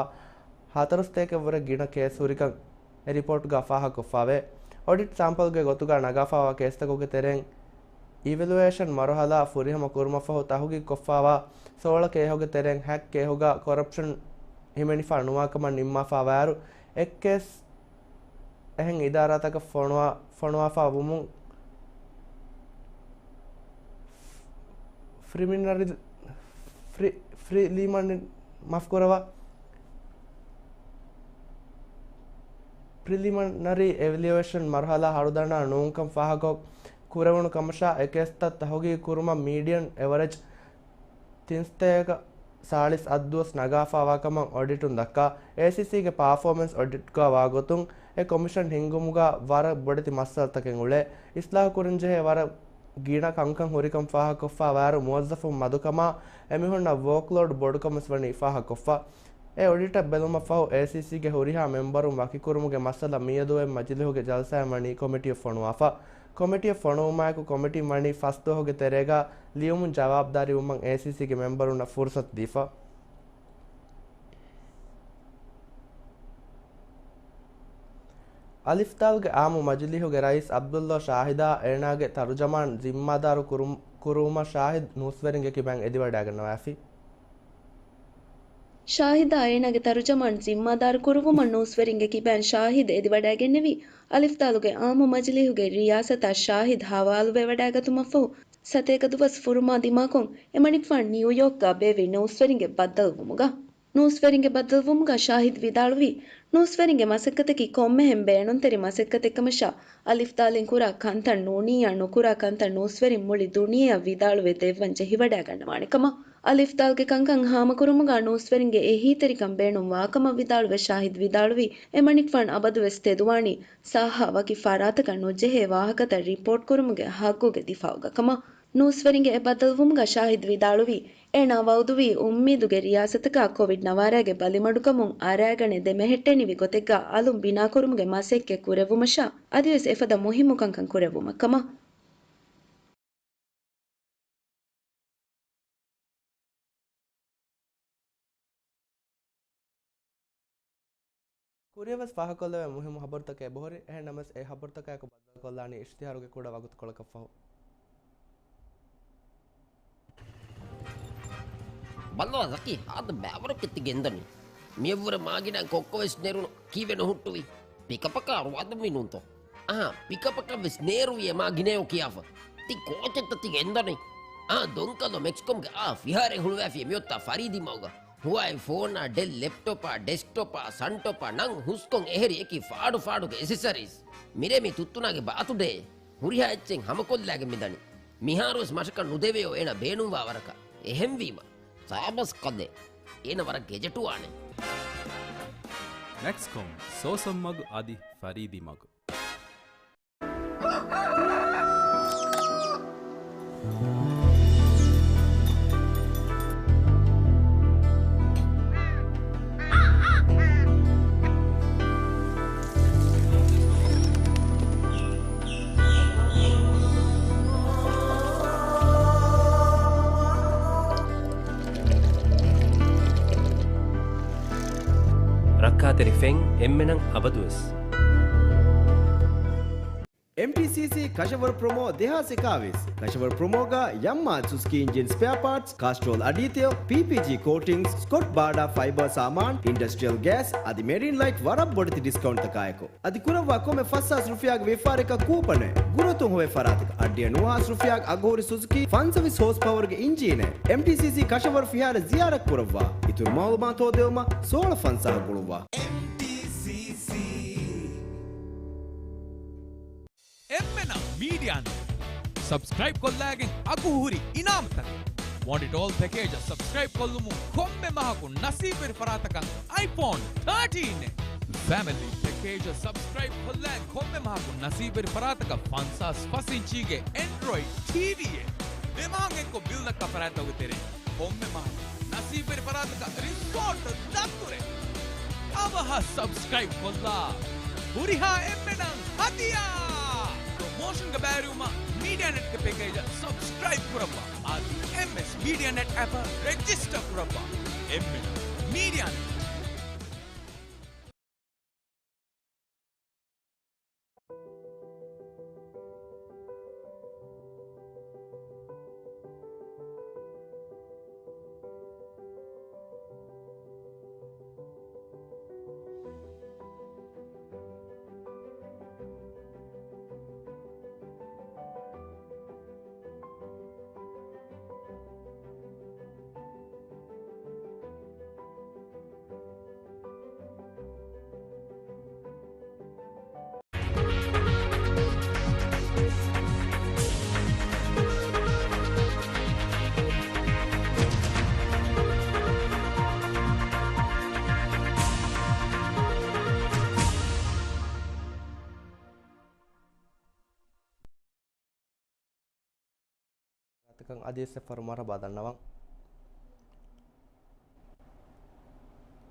ހަތަރުސަތޭކައަށްވުރެ ގިނަ ކޭސް ހުރިކަން އެ ރިޕޯޓްގަ ފާހަގަކޮށްފާވޭ. އޮޑިޓް ސާމްޕަލްގެ ގޮތުގަ ނަގާފާވާ ކޭސްތަކުގެ ތެރެއިން އިވެލުއޭޝަން މަރުހަލާ ފުރިހަމަ ކުރުމަށްފަހު ތަހުގީގުކޮށްފާވާ ސޯޅަ ކޭހުގެ ތެރެއިން ހަތް ކޭހުގަ ކޮރަޕްޝަން ހިމެނިފާ ނުވާކަމަށް ނިންމާފާ ވާއިރު، އެއް ކޭސް އެހެން އިދާރާތަކަށް ފޮނުވާ-، ފޮނުވާފާ ވުމުން ޕްރިލިމިނަރީ، ޕްރި-، ޕްރިލިމިނަރީ މާފުކުރައްވާ. ޕްރިލިމިނަރީ އެވެލިއޭޝަން މަރުހަލާ ހަރުދަނާ ނޫންކަން ފާހަގަކޮށް ކުރެވުނު ކަމަށާ، އެ ކޭސްތައް ތަހުގީގު ކުރުމަށް މީޑިއަން އެވަރެޖް ތިންސަތޭކަ ސާޅީސް އަށް ދުވަސް ނަގާފާވާކަމަށް އޮޑިޓުން ދައްކާ. އޭސީސީގެ ޕާފޯމެންސް އޮޑިޓްގަ ވާގޮތުން އެ ކޮމިޝަން ހިންގުމުގަ ވަރަށް ބޮޑެތި މައްސަލަތަކެއް އުޅޭ. އިސްލާހު ކުރަންޖެހޭ ވަރަށް ގިނަ ކަންކަން ހުރިކަން ފާހަގަކޮށްފަ ވާއިރު މުވައްޒަފުން މަދުކަމާ އެމީހުންނަށް ވޯކްލޯޑް ބޮޑުކަމަށް ވެސް ވަނީ ފާހަގަކޮށްފަ. އެ އޮޑިޓަށް ބެލުމަށްފަހު އޭސީސީގެ ހުރިހާ މެމްބަރުން ވަކިކުރުމުގެ މައްސަލަ މިއަދު އޮތް މަޖިލީހުގެ ޖަލްސާއިން ވަނީ ކޮމިޓީއަށް ފޮނުވާފަ. ކޮމިޓީއަށް ފޮނުވުމާއެކު ކޮމިޓީން ވަނީ ފަސް ދުވަހުގެ ތެރޭގަ ލިޔުމުން ޖަވާބުދާރީ ވުމަށް އޭސީސީގެ މެމްބަރުންނަށް ފުރުސަތު ދީފަ. އަލިފްދާލްގެ އާއްމު މަޖިލީހުގެ ރައީސް ޢަބްދުﷲ ޝާހިދާ އޭނާގެ ތަރުޖަމާން ޒިންމާދާރު ކުރު-، ކުރުވުމަށް ޝާހިދް ނޫސްވެރިންގެ ކިބައިން އެދިވަޑައިގަންނަވައިފި. ޝާހިދާ އޭނާގެ ތަރުޖަމާން ޒިންމާދާރު ކުރުވުމަށް ނޫސްވެރިންގެ ކިބައިން ޝާހިދް އެދިވަޑައިގެންނެވީ، އަލިފްދާލުގެ އާއްމު މަޖިލީހުގެ ރިޔާސަތަށް ޝާހިދް ހަވާލުވެވަޑައިގަތުމަށްފަހު، ސަތޭކަ ދުވަސް ފުރުމާ ދިމާކޮށް، އެމަނިކުފާނު ނިއުޔޯކްގަ ބޭއްވި ނޫސްވެރިންގެ ބައްދަލުވުމުގަ. ނޫސްވެރިންގެ ބައްދަލުވުމުގަ ޝާހިދް ވިދާޅުވީ، ނޫސްވެރިންގެ މަސައްކަތަކީ ކޮންމެހެން ބޭނުންތެރި މަސައްކަތެއްކަމަށާ، އަލިފްދާލިން ކުރާ ކަންތައް ނޫނިއްޔާ ނުކުރާ ކަންތައް ނޫސްވެރިން މުޅި ދުނިޔެއަށް ވިދާޅުވެ ދެއްވަން ޖެހިވަޑައިގަންނަވާނެ ކަމަށް. އަލިފްދާލްގެ ކަންކަން ހާމަކުރުމުގަ ނޫސްވެރިންގެ އެހީތެރިކަން ބޭނުން ވާކަމަށް ވިދާޅުވެ ޝާހިދް ވިދާޅުވީ، އެމަނިކުފާނު އަބަދުވެސް ތެދުވާނީ ސާހާ ވަކި ފަރާތަކަށް ނުޖެހޭ ވާހަކަތައް ރިޕޯޓްކުރުމުގެ ހައްގުގެ ދިފާއުގަ ކަމަށް. ނޫސްވެރިންގެ އެ ބައްދަލުވުމުގަ ޝާހިދް ވިދާޅުވީ، އޭނާ ވައުދުވީ އުއްމީދުގެ ރިޔާސަތަކާ ކޮވިޑް ނަވާރައިގެ ބަލިމަޑުކަމުން އަރާގަނެ ދެމެހެއްޓެނިވި ގޮތެއްގަ އަލުން ބިނާކުރުމުގެ މަސައްކަތް ކުރެއްވުމަށާ، އަދިވެސް އެފަދަ މުހިއްމު ކަންކަން ކުރެއްވުމަށް ކަމަށް. ކުރިއަށް ވެސް ފާހަގަކޮށްލެވޭ މުހިއްމު ހަބަރުތަކެއް އެބަހުރި. އެހެންނަމަވެސް އެ ހަބަރުތަކާއެކު ބައްދަލުކޮށްލާނީ އިޝްތިހާރުގެ ކުޑަ ވަގުތުކޮޅަކަށްފަހު. ބައްލަވާ ޒަކީ، ހާދަ ބައިވަރަކަށް ތި ގެންދަނީ. މިއަށްވުރެ މާގިނަ ކޮއްކޮވެސް ނެރުނު ކީއްވެ ނުހުއްޓުވީ؟ ޕިކަޕަކާ ރުވާދަންވީ ނޫންތޯ؟ އާ، ޕިކަޕަކަށްވެސް ނޭރުވި އެ މާގިނަޔޯ ކިޔާފަ. ތި ކޯޗެއްތަ ތި ގެންދަނީ؟ އާ، ދޮންކަލޯ މެކްސްކޮމްގެ އާ ފިހާރައެއް ހުޅުވައިފި މިއޮތާ ފަރީދީ މަގުގަ. ހުވާއި ފޯނާ، ޑެލް ލެޕްޓޮޕާ، ޑެސްކްޓޮޕާ، ސަންޓޮޕާ ނަން ހުސްކޮން އެހެރި އެކި ފާޑު ފާޑުގެ އެސެސަރީސް. މިރޭ މި ތުއްތުނާގެ ބާތުޑޭ. ހުރިހާ އެއްޗެއް ހަމަކޮށްލާގެން މިދަނީ. މިހާރުވެސް މަށަކަށް ނުދެވެޔޯ އޭނަ ބޭނުންވާ ވަރަކަށް. އެހެންވީމަ، ސާބަސް ކަލޭ. އޭނަ ވަރަށް ގެޖެޓުވާނެ. މެކްސްކޮމް، ސޯސަން މަގު އަދި ފަރީދީ މަގު. ރައްކާތެރި ފެން އެންމެނަށް އަބަދުވެސް. އެމްޓީސީސީ ކަށަވަރު ޕްރޮމޯ ދެހާސް އެކާވީސް. ކަށަވަރު ޕްރޮމޯގަ ޔަމްމާ ސުޒުކީ އިންޖިން ސްޕެއާ ޕާޓްސް، ކާސްޓްރޯލް އަޑީތެޔޮ، ޕީޕީޖީ ކޯޓިންގްސް، ސްކޮޓް ބާޑާ ފައިބަރ ސާމާން، އިންޑަސްޓްރިއަލް ގޭސް އަދި މެރިން ލައިޓް ވަރަށް ބޮޑެތި ޑިސްކައުންޓްތަކާއެކު. އަދި ކުރައްވާ ކޮންމެ ފަސް ހާސް ރުފިޔާގެ ވިޔަފާރިއަކަށް ކޫޕަނެއް. ގުރުއަތުން ހޮވޭ ފަރާތަކަށް އަށްޑިހަ ނުވަ ހާސް ރުފިޔާގެ އަގުހުރި ސުޒުކީ ފަންސަވީސް ހޯސް ޕަވަރުގެ އިންޖީނެއް. އެމްޓީސީސީ ކަށަވަރު ފިހާރަ ޒިޔާރަތް ކުރައްވާ. އިތުރު މައުލޫމާތު ހޯދެވުމަށް ސޯޅަ ފަންސާހަށް ގުޅުއްވާ. އެމްޓީސީސީ. އެންމެނަށް މީޑިއާނެޓް ސަބްސްކްރައިބް ކޮށްލައިގެން އަގުހުރި އިނާމުތަކެއް. ވޮންޑިޓޯލް ޕެކޭޖަށް ސަބްސްކްރައިބް ކޮށްލުމުން ކޮންމެ މަހަކު ނަސީބުވެރި ފަރާތަކަށް އައިފޯން ތާޓީން އެއް. ފެމިލީ ޕެކޭޖަށް ސަބްސްކްރައިބް ކޮށްލައިގެން ކޮންމެ މަހަކު ނަސީބުވެރި ފަރާތަކަށް ފަންސާސް ފަސް އިންޗީގެ އެންޑްރޮއިޑް ޓީވީއެއް. ދެ މަހަށް އެއްކޮށް ބިލް ދައްކާ ފަރާތްތަކުގެ ތެރެއިން ކޮންމެ މަހަކު ނަސީބުވެރި ފަރާތަކަށް ރިސޯޓް ދަތުރެއް. އަވަހަށް ސަބްސްކްރައިބް ކޮށްލާ. ހުރިހާ އެންމެނަށް ހަދިޔާ! ޕްރޮމޯޝަންގަ ބައިވެރިވުމަށް މީޑިއާނެޓްގެ ޕެކޭޖަށް ސަބްސްކްރައިބް ކުރައްވާ. އަދި އެމްއެސް މީޑިއާނެޓް އެޕަށް ރެޖިސްޓަރ ކުރައްވާ. އެންމެނަށް މީޑިއާނެޓް. ކަން އަދިވެސް އެއްފަހަރު މަރުޙަބާ ދަންނަވަން.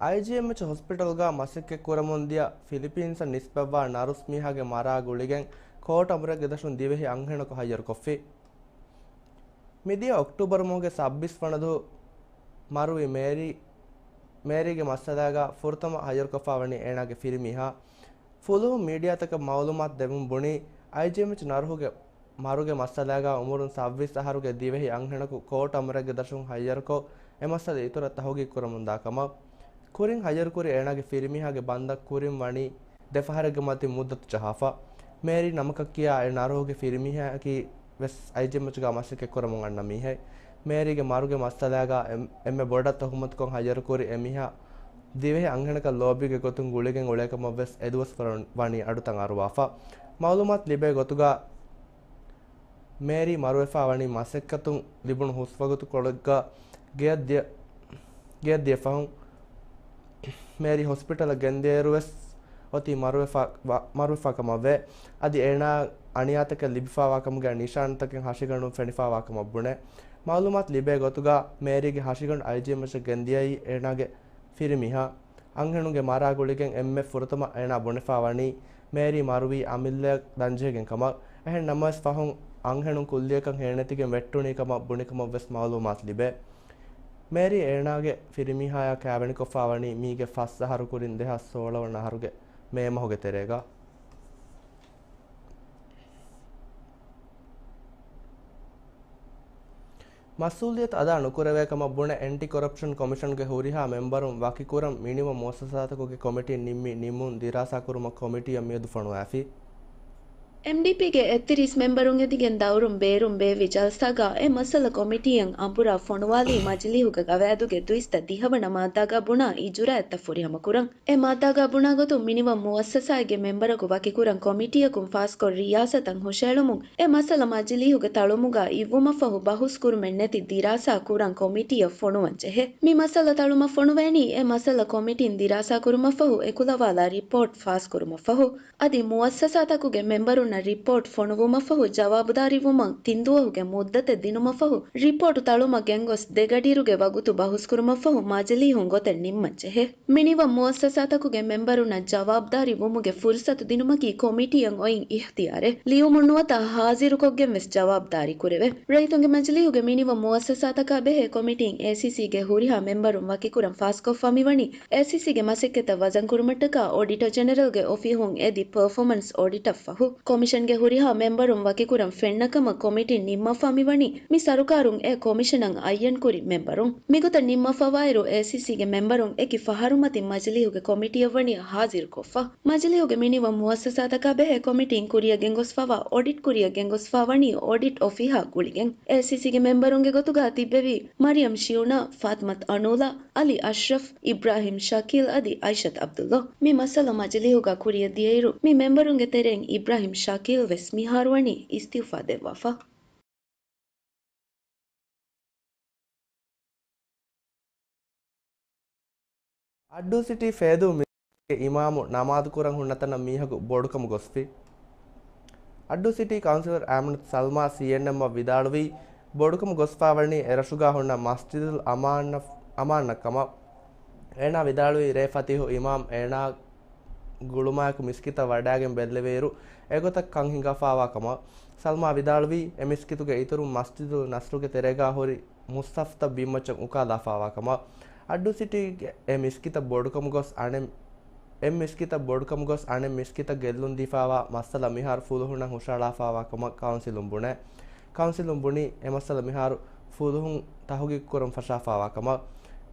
އައިޖީއެމްއެޗް ހޮސްޕިޓަލްގަ މަސައްކަތް ކުރަމުންދިޔަ ފިލިޕީންސަށް ނިސްބަތްވާ ނަރުސް މީހާގެ މަރާ ގުޅިގެން ކޯޓް އަމުރެއްގެ ދަށުން ދިވެހި އަންހެނަކު ހައްޔަރުކޮށްފި. މިދިޔަ އޮކްޓޫބަރު މަހުގެ ސައްބީސް ވަނަ ދުވަހު މަރުވި މޭރީ، މޭރީގެ މައްސަލާގަ ފުރަތަމަ ހައްޔަރުކޮށްފާވަނީ އޭނާގެ ފިރިމީހާ. ފުލުހުން މީޑިއާތަކަށް މައުލޫމާތު ދެމުން ބުނީ، އައިޖީއެމްއެޗް ނަރުހުގެ މަރުގެ މައްސަލާގަ އުމުރުން ސައްބީސް އަހަރުގެ ދިވެހި އަންހެނަކު ކޯޓް އަމުރެއްގެ ދަށުން ހައްޔަރުކޮށް، އެ މައްސަލަ އިތުރަށް ތަހުގީގު ކުރަމުންދާ ކަމަށް. ކުރިން ހައްޔަރުކުރި އޭނާގެ ފިރިމީހާގެ ބަންދަށް ކުރިން ވަނީ ދެ ފަހަރެއްގެ މަތިން މުއްދަތު ޖަހާފަ. މޭރީ ނަމަކަށް ކިޔާ އެ ނަރުހުގެ ފިރިމީހަކީ ވެސް އައިޖީއެމްއެޗްގަ މަސައްކަތް ކުރަމުން އަންނަ މީހެއް. މޭރީގެ މަރުގެ މައްސަލާގަ އެން-، އެންމެ ބޮޑަށް ތުހުމަތުކޮށް ހައްޔަރުކުރި އެމީހާ ދިވެހި އަންހެނަކަށް ލޯބީގެ ގޮތުން ގުޅިގެން އުޅޭ ކަމަށް ވެސް އެދުވަސްވަރު ވަނީ އަޑުތައް އަރުވާފަ. މައުލޫމާތު ލިބޭ ގޮތުގަ، މޭރީ މަރުވެފާ ވަނީ މަސައްކަތުން ލިބުނު ހުސްވަގުތުކޮޅެއްގަ ގެޔަށް ދިޔަ، ގެޔަށް ދިޔަ ފަހުން، މޭރީ ހޮސްޕިޓަލަށް ގެންދިޔައިރު ވެސް އޮތީ މަރުވެފާ، ވަ-، މަރުވެފާ ކަމަށް ވޭ. އަދި އޭނާ އަނިޔާތަކެއް ލިބިފާވާ ކަމުގެ ނިޝާންތަކެއް ހަށިގަނޑުން ފެނިފާވާ ކަމަށް ބުނޭ. މައުލޫމާތު ލިބޭ ގޮތުގަ، މޭރީގެ ހަށިގަނޑު އައިޖީއެމްއެޗަށް ގެންދިޔައީ އޭނާގެ ފިރިމީހާ. އަންހެނުންގެ މަރާ ގުޅިގެން އެންމެ ފުރަތަމަ އޭނާ ބުނެފާ ވަނީ މޭރީ މަރުވީ އަމިއްލައަށް ދަންޖެހިގެން ކަމަށް. އެހެން ނަމަވެސް ފަހުން އަންހެނުން ކުއްލިއަކަށް ހޭނެތިގެން ވެއްޓުނީ ކަމަށް ބުނި ކަމަށް ވެސް މައުލޫމާތު ލިބޭ. މޭރީ އޭނާގެ ފިރިމީހާޔާ ކާވެނިކޮށްފާ ވަނީ މީގެ ފަސް އަހަރު ކުރިން ދެހާސް ސޯޅަ ވަނަ އަހަރުގެ މޭ މަހުގެ ތެރޭގަ. މަސްއޫލިއްޔަތު އަދާ ނުކުރެވޭ ކަމަށް ބުނެ އެންޓި ކޮރަޕްޝަން ކޮމިޝަންގެ ހުރިހާ މެމްބަރުން ވަކިކުރަން މިނިވަން މުއައްސަސާތަކުގެ ކޮމިޓީން ނިންމި ނިންމުން ދިރާސާކުރުމަށް ކޮމިޓީއަށް މިއަދު ފޮނުވާފި. އެމްޑީޕީގެ އެއްތިރީސް މެމްބަރުން އެދިގެން ދައުރުން ބޭރުން ބޭއްވި ޖަލްސާގަ އެ މައްސަލަ ކޮމިޓީއަށް އަނބުރާ ފޮނުވާލީ މަޖިލީހުގެ ގަވާއިދުގެ ދުއިސައްތަ ދިހަވަނަ މާއްދާގަ ބުނާ އިޖުރާއަތްތައް ފުރިހަމަކުރަން. އެ މާއްދާގަ ބުނާ ގޮތުން މިނިވަން މުއައްސަސާއެއްގެ މެމްބަރަކު ވަކިކުރަން ކޮމިޓީއަކުން ފާސްކޮށް ރިޔާސަތަށް ހުށައެޅުމުން އެ މައްސަލަ މަޖިލީހުގެ ތަޅުމުގަ އިއްވުމަށްފަހު ބަހުސްކުރުމެއް ނެތި ދިރާސާ ކުރަން ކޮމިޓީއަށް ފޮނުވަން ޖެހޭ. މި މައްސަލަ ތަޅުމަށް ފޮނުވޭނީ އެ މައްސަލަ ކޮމިޓީން ދިރާސާކުރުމަށްފަހު އެކުލަވާލާ ރިޕޯޓް ފާސްކުރުމަށްފަހު. އަދި މުއައްސަސާތަކުގެ މެމްބަރުންނަށް ރިޕޯޓް ފޮނުވުމަށްފަހު ޖަވާބުދާރީވުމަށް ތިން ދުވަހުގެ މުއްދަތެއް ދިނުމަށްފަހު ރިޕޯޓު ތަޅުމަށް ގެންގޮސް ދެގަޑިއިރުގެ ވަގުތު ބަހުސްކުރުމަށްފަހު މަޖިލީހުން ގޮތެއް ނިންމަން ޖެހޭ. މިނިވަން މުއައްސަސާތަކުގެ މެމްބަރުންނަށް ޖަވާބުދާރީ ވުމުގެ ފުރުސަތު ދިނުމަކީ ކޮމިޓީއަށް އޮތް އިހްތިޔާރެއް. ލިޔުމުން ނުވަތަ ހާޒިރުކޮށްގެން ވެސް ޖަވާބުދާރީ ކުރެވޭ. ރައްޔިތުންގެ މަޖިލީހުގެ މިނިވަން މުއައްސަސާތަކާ ބެހޭ ކޮމިޓީން އޭސީސީގެ ހުރިހާ މެމްބަރުން ވަކިކުރަން ފާސްކޮށްފާ މިވަނީ އޭސީސީގެ މަސައްކަތްތައް ވަޒަންކުރުމަށްޓަކާ އޮޑިޓަރ ޖެނެރަލްގެ އޮފީހުން އެދި ޕަރފޯމަންސް އޮޑިޓަށް ފަހު. ކޮމިޝަންގެ ހުރިހާ މެމްބަރުން ވަކިކުރަން ފެންނަ ކަމަށް ކޮމިޓީން ނިންމަފާ މިވަނީ މި ސަރުކާރުން އެ ކޮމިޝަނަށް އައްޔަންކުރި މެމްބަރުން. މިގޮތަށް ނިންމަފާވާއިރު އޭސީސީގެ މެމްބަރުން އެކި ފަހަރުމަތިން މަޖިލީހުގެ ކޮމިޓީއަށް ވަނީ ހާޒިރުކޮށްފަ. މަޖިލީހުގެ މިނިވަން މުއައްސަސާތަކާ ބެހޭ ކޮމިޓީން ކުރިއަށް ގެންގޮސްފަވާ އޮޑިޓް ކުރިއަށް ގެންގޮސްފާ ވަނީ އޮޑިޓް އޮފީހާ ގުޅިގެން. އޭސީސީގެ މެމްބަރުންގެ ގޮތުގަ ތިއްބެވި މަރިޔަމް ޝިޔުނާ، ފާތިމަތު އަނޫލާ، އަލީ އަޝްރަފް، އިބްރާހިމް ޝަކީލް އަދި އައިޝަތު އަބްދުއްލޯ. މި މައްސަލަ މަޖިލީހުގަ ކުރިއަށް ދިޔައިރު، މި މެމްބަރުންގެ ތެރެއިން އިބްރާހިމް ޝަކީލް ވެސް މިހާރު ވަނީ އިސްތިއުފާ ދެއްވާފަ. އައްޑޫ ސިޓީ ފޭދޫ މިސްކިތުގެ އިމާމު ނަމާދު ކުރަން ހުންނަ ތަނަށް މީހަކު ބޮޑުކަމު ގޮސްފި. އައްޑޫ ސިޓީ ކައުންސިލަރ އާމިނަތު ސަލްމާ ސީއެންއެމްއަށް ވިދާޅުވީ، ބޮޑުކަމު ގޮސްފާވަނީ އެރަށުގާ ހުންނަ މަސްޖިދުލް އަމާން، އަމާންއަށް ކަމަށް. އޭނާ ވިދާޅުވީ، ރޭ ފަތީހު އިމާމް އޭނާ ގުޅުމާއެކު މިސްކިތަށް ވަޑައިގެން ބެއްލެވިއިރު، އެގޮތަށް ކަން ހިނގާފާވާ ކަމަށް. ސަލްމާ ވިދާޅުވީ، އެ މިސްކިތުގެ އިތުރުން މަސްޖިދުލް ނަސްރުގެ ތެރޭގާ ހުރި މުޞްޙަފްތައް ބިންމައްޗަށް އުކާލާފާވާ ކަމަށް. އައްޑޫ ސިޓީގެ އެ މިސްކިތަށް ބޮޑުކަމުގޮސް އަނެއް، އެ މިސްކިތަށް ބޮޑުކަމުގޮސް އަނެއް މިސްކިތަށް ގެއްލުންދީފާވާ މައްސަލަ މިހާރު ފުލުހުންނަށް ހުށަހަޅާފާވާ ކަމަށް ކައުންސިލުން ބުނޭ. ކައުންސިލުން ބުނީ، އެ މައްސަލަ މިހާރު ފުލުހުން ތަހުގީގު ކުރަން ފަށާފާވާ ކަމަށް.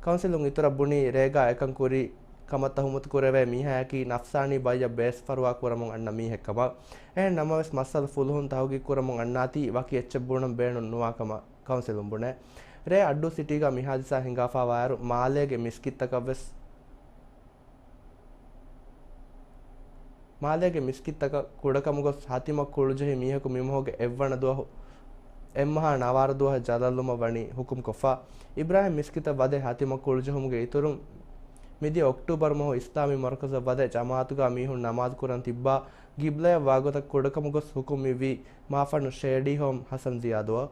ކައުންސިލުން އިތުރަށް ބުނީ، ރޭގާ އެކަން ކުރި ކަމަށް ތަހުމަތު ކުރެވޭ މީހާޔަކީ ނަފްސާނީ ބައްޔަށް ބޭސްފަރުވާ ކުރަމުން އަންނަ މީހެއް ކަމަށް. އެހެން ނަމަވެސް، މައްސަލަ ފުލުހުން ތަހުގީގު ކުރަމުން އަންނާތީ ވަކި އެއްޗެއް ބުނަން ބޭނުން ނުވާ ކަމަށް ކައުންސިލުން ބުނޭ. ރޭ އައްޑޫ ސިޓީގަ މި ހާދިސާ ހިނގާފާވާއިރު، މާލޭގެ މިސްކިތްތަކަށް ވެސް، މާލޭގެ މިސްކިތްތަކަށް ކުޑަކަމުގޮސް ހަތިމަ ކުޅުޖެހި މީހަކު މިމަހުގެ އެއްވަނަ ދުވަހު އެއްމަހާ ނަވާރަ ދުވަހަށް ޖަލަށްލުމަށް ވަނީ ހުކުމްކޮށްފަ. އިބްރާހިމް މިސްކިތަށް ވަދެ ހަތިމަ ކުޅުޖެހުމުގެ އިތުރުން، މިދިޔަ އޮކްޓޫބަރު މަހު އިސްލާމީ މަރުކަޒަށް ވަދެ ޖަމާޢަތުގާ މީހުން ނަމާދު ކުރަން ތިއްބާ ގިބްލަޔަށް ވާގޮތަށް ކުޑަކަމުގޮސް ހުކުމް މިވީ މާފަންނު ޝޭޑީ ހޯމް ހަސަން ޒިޔާދުއަށް.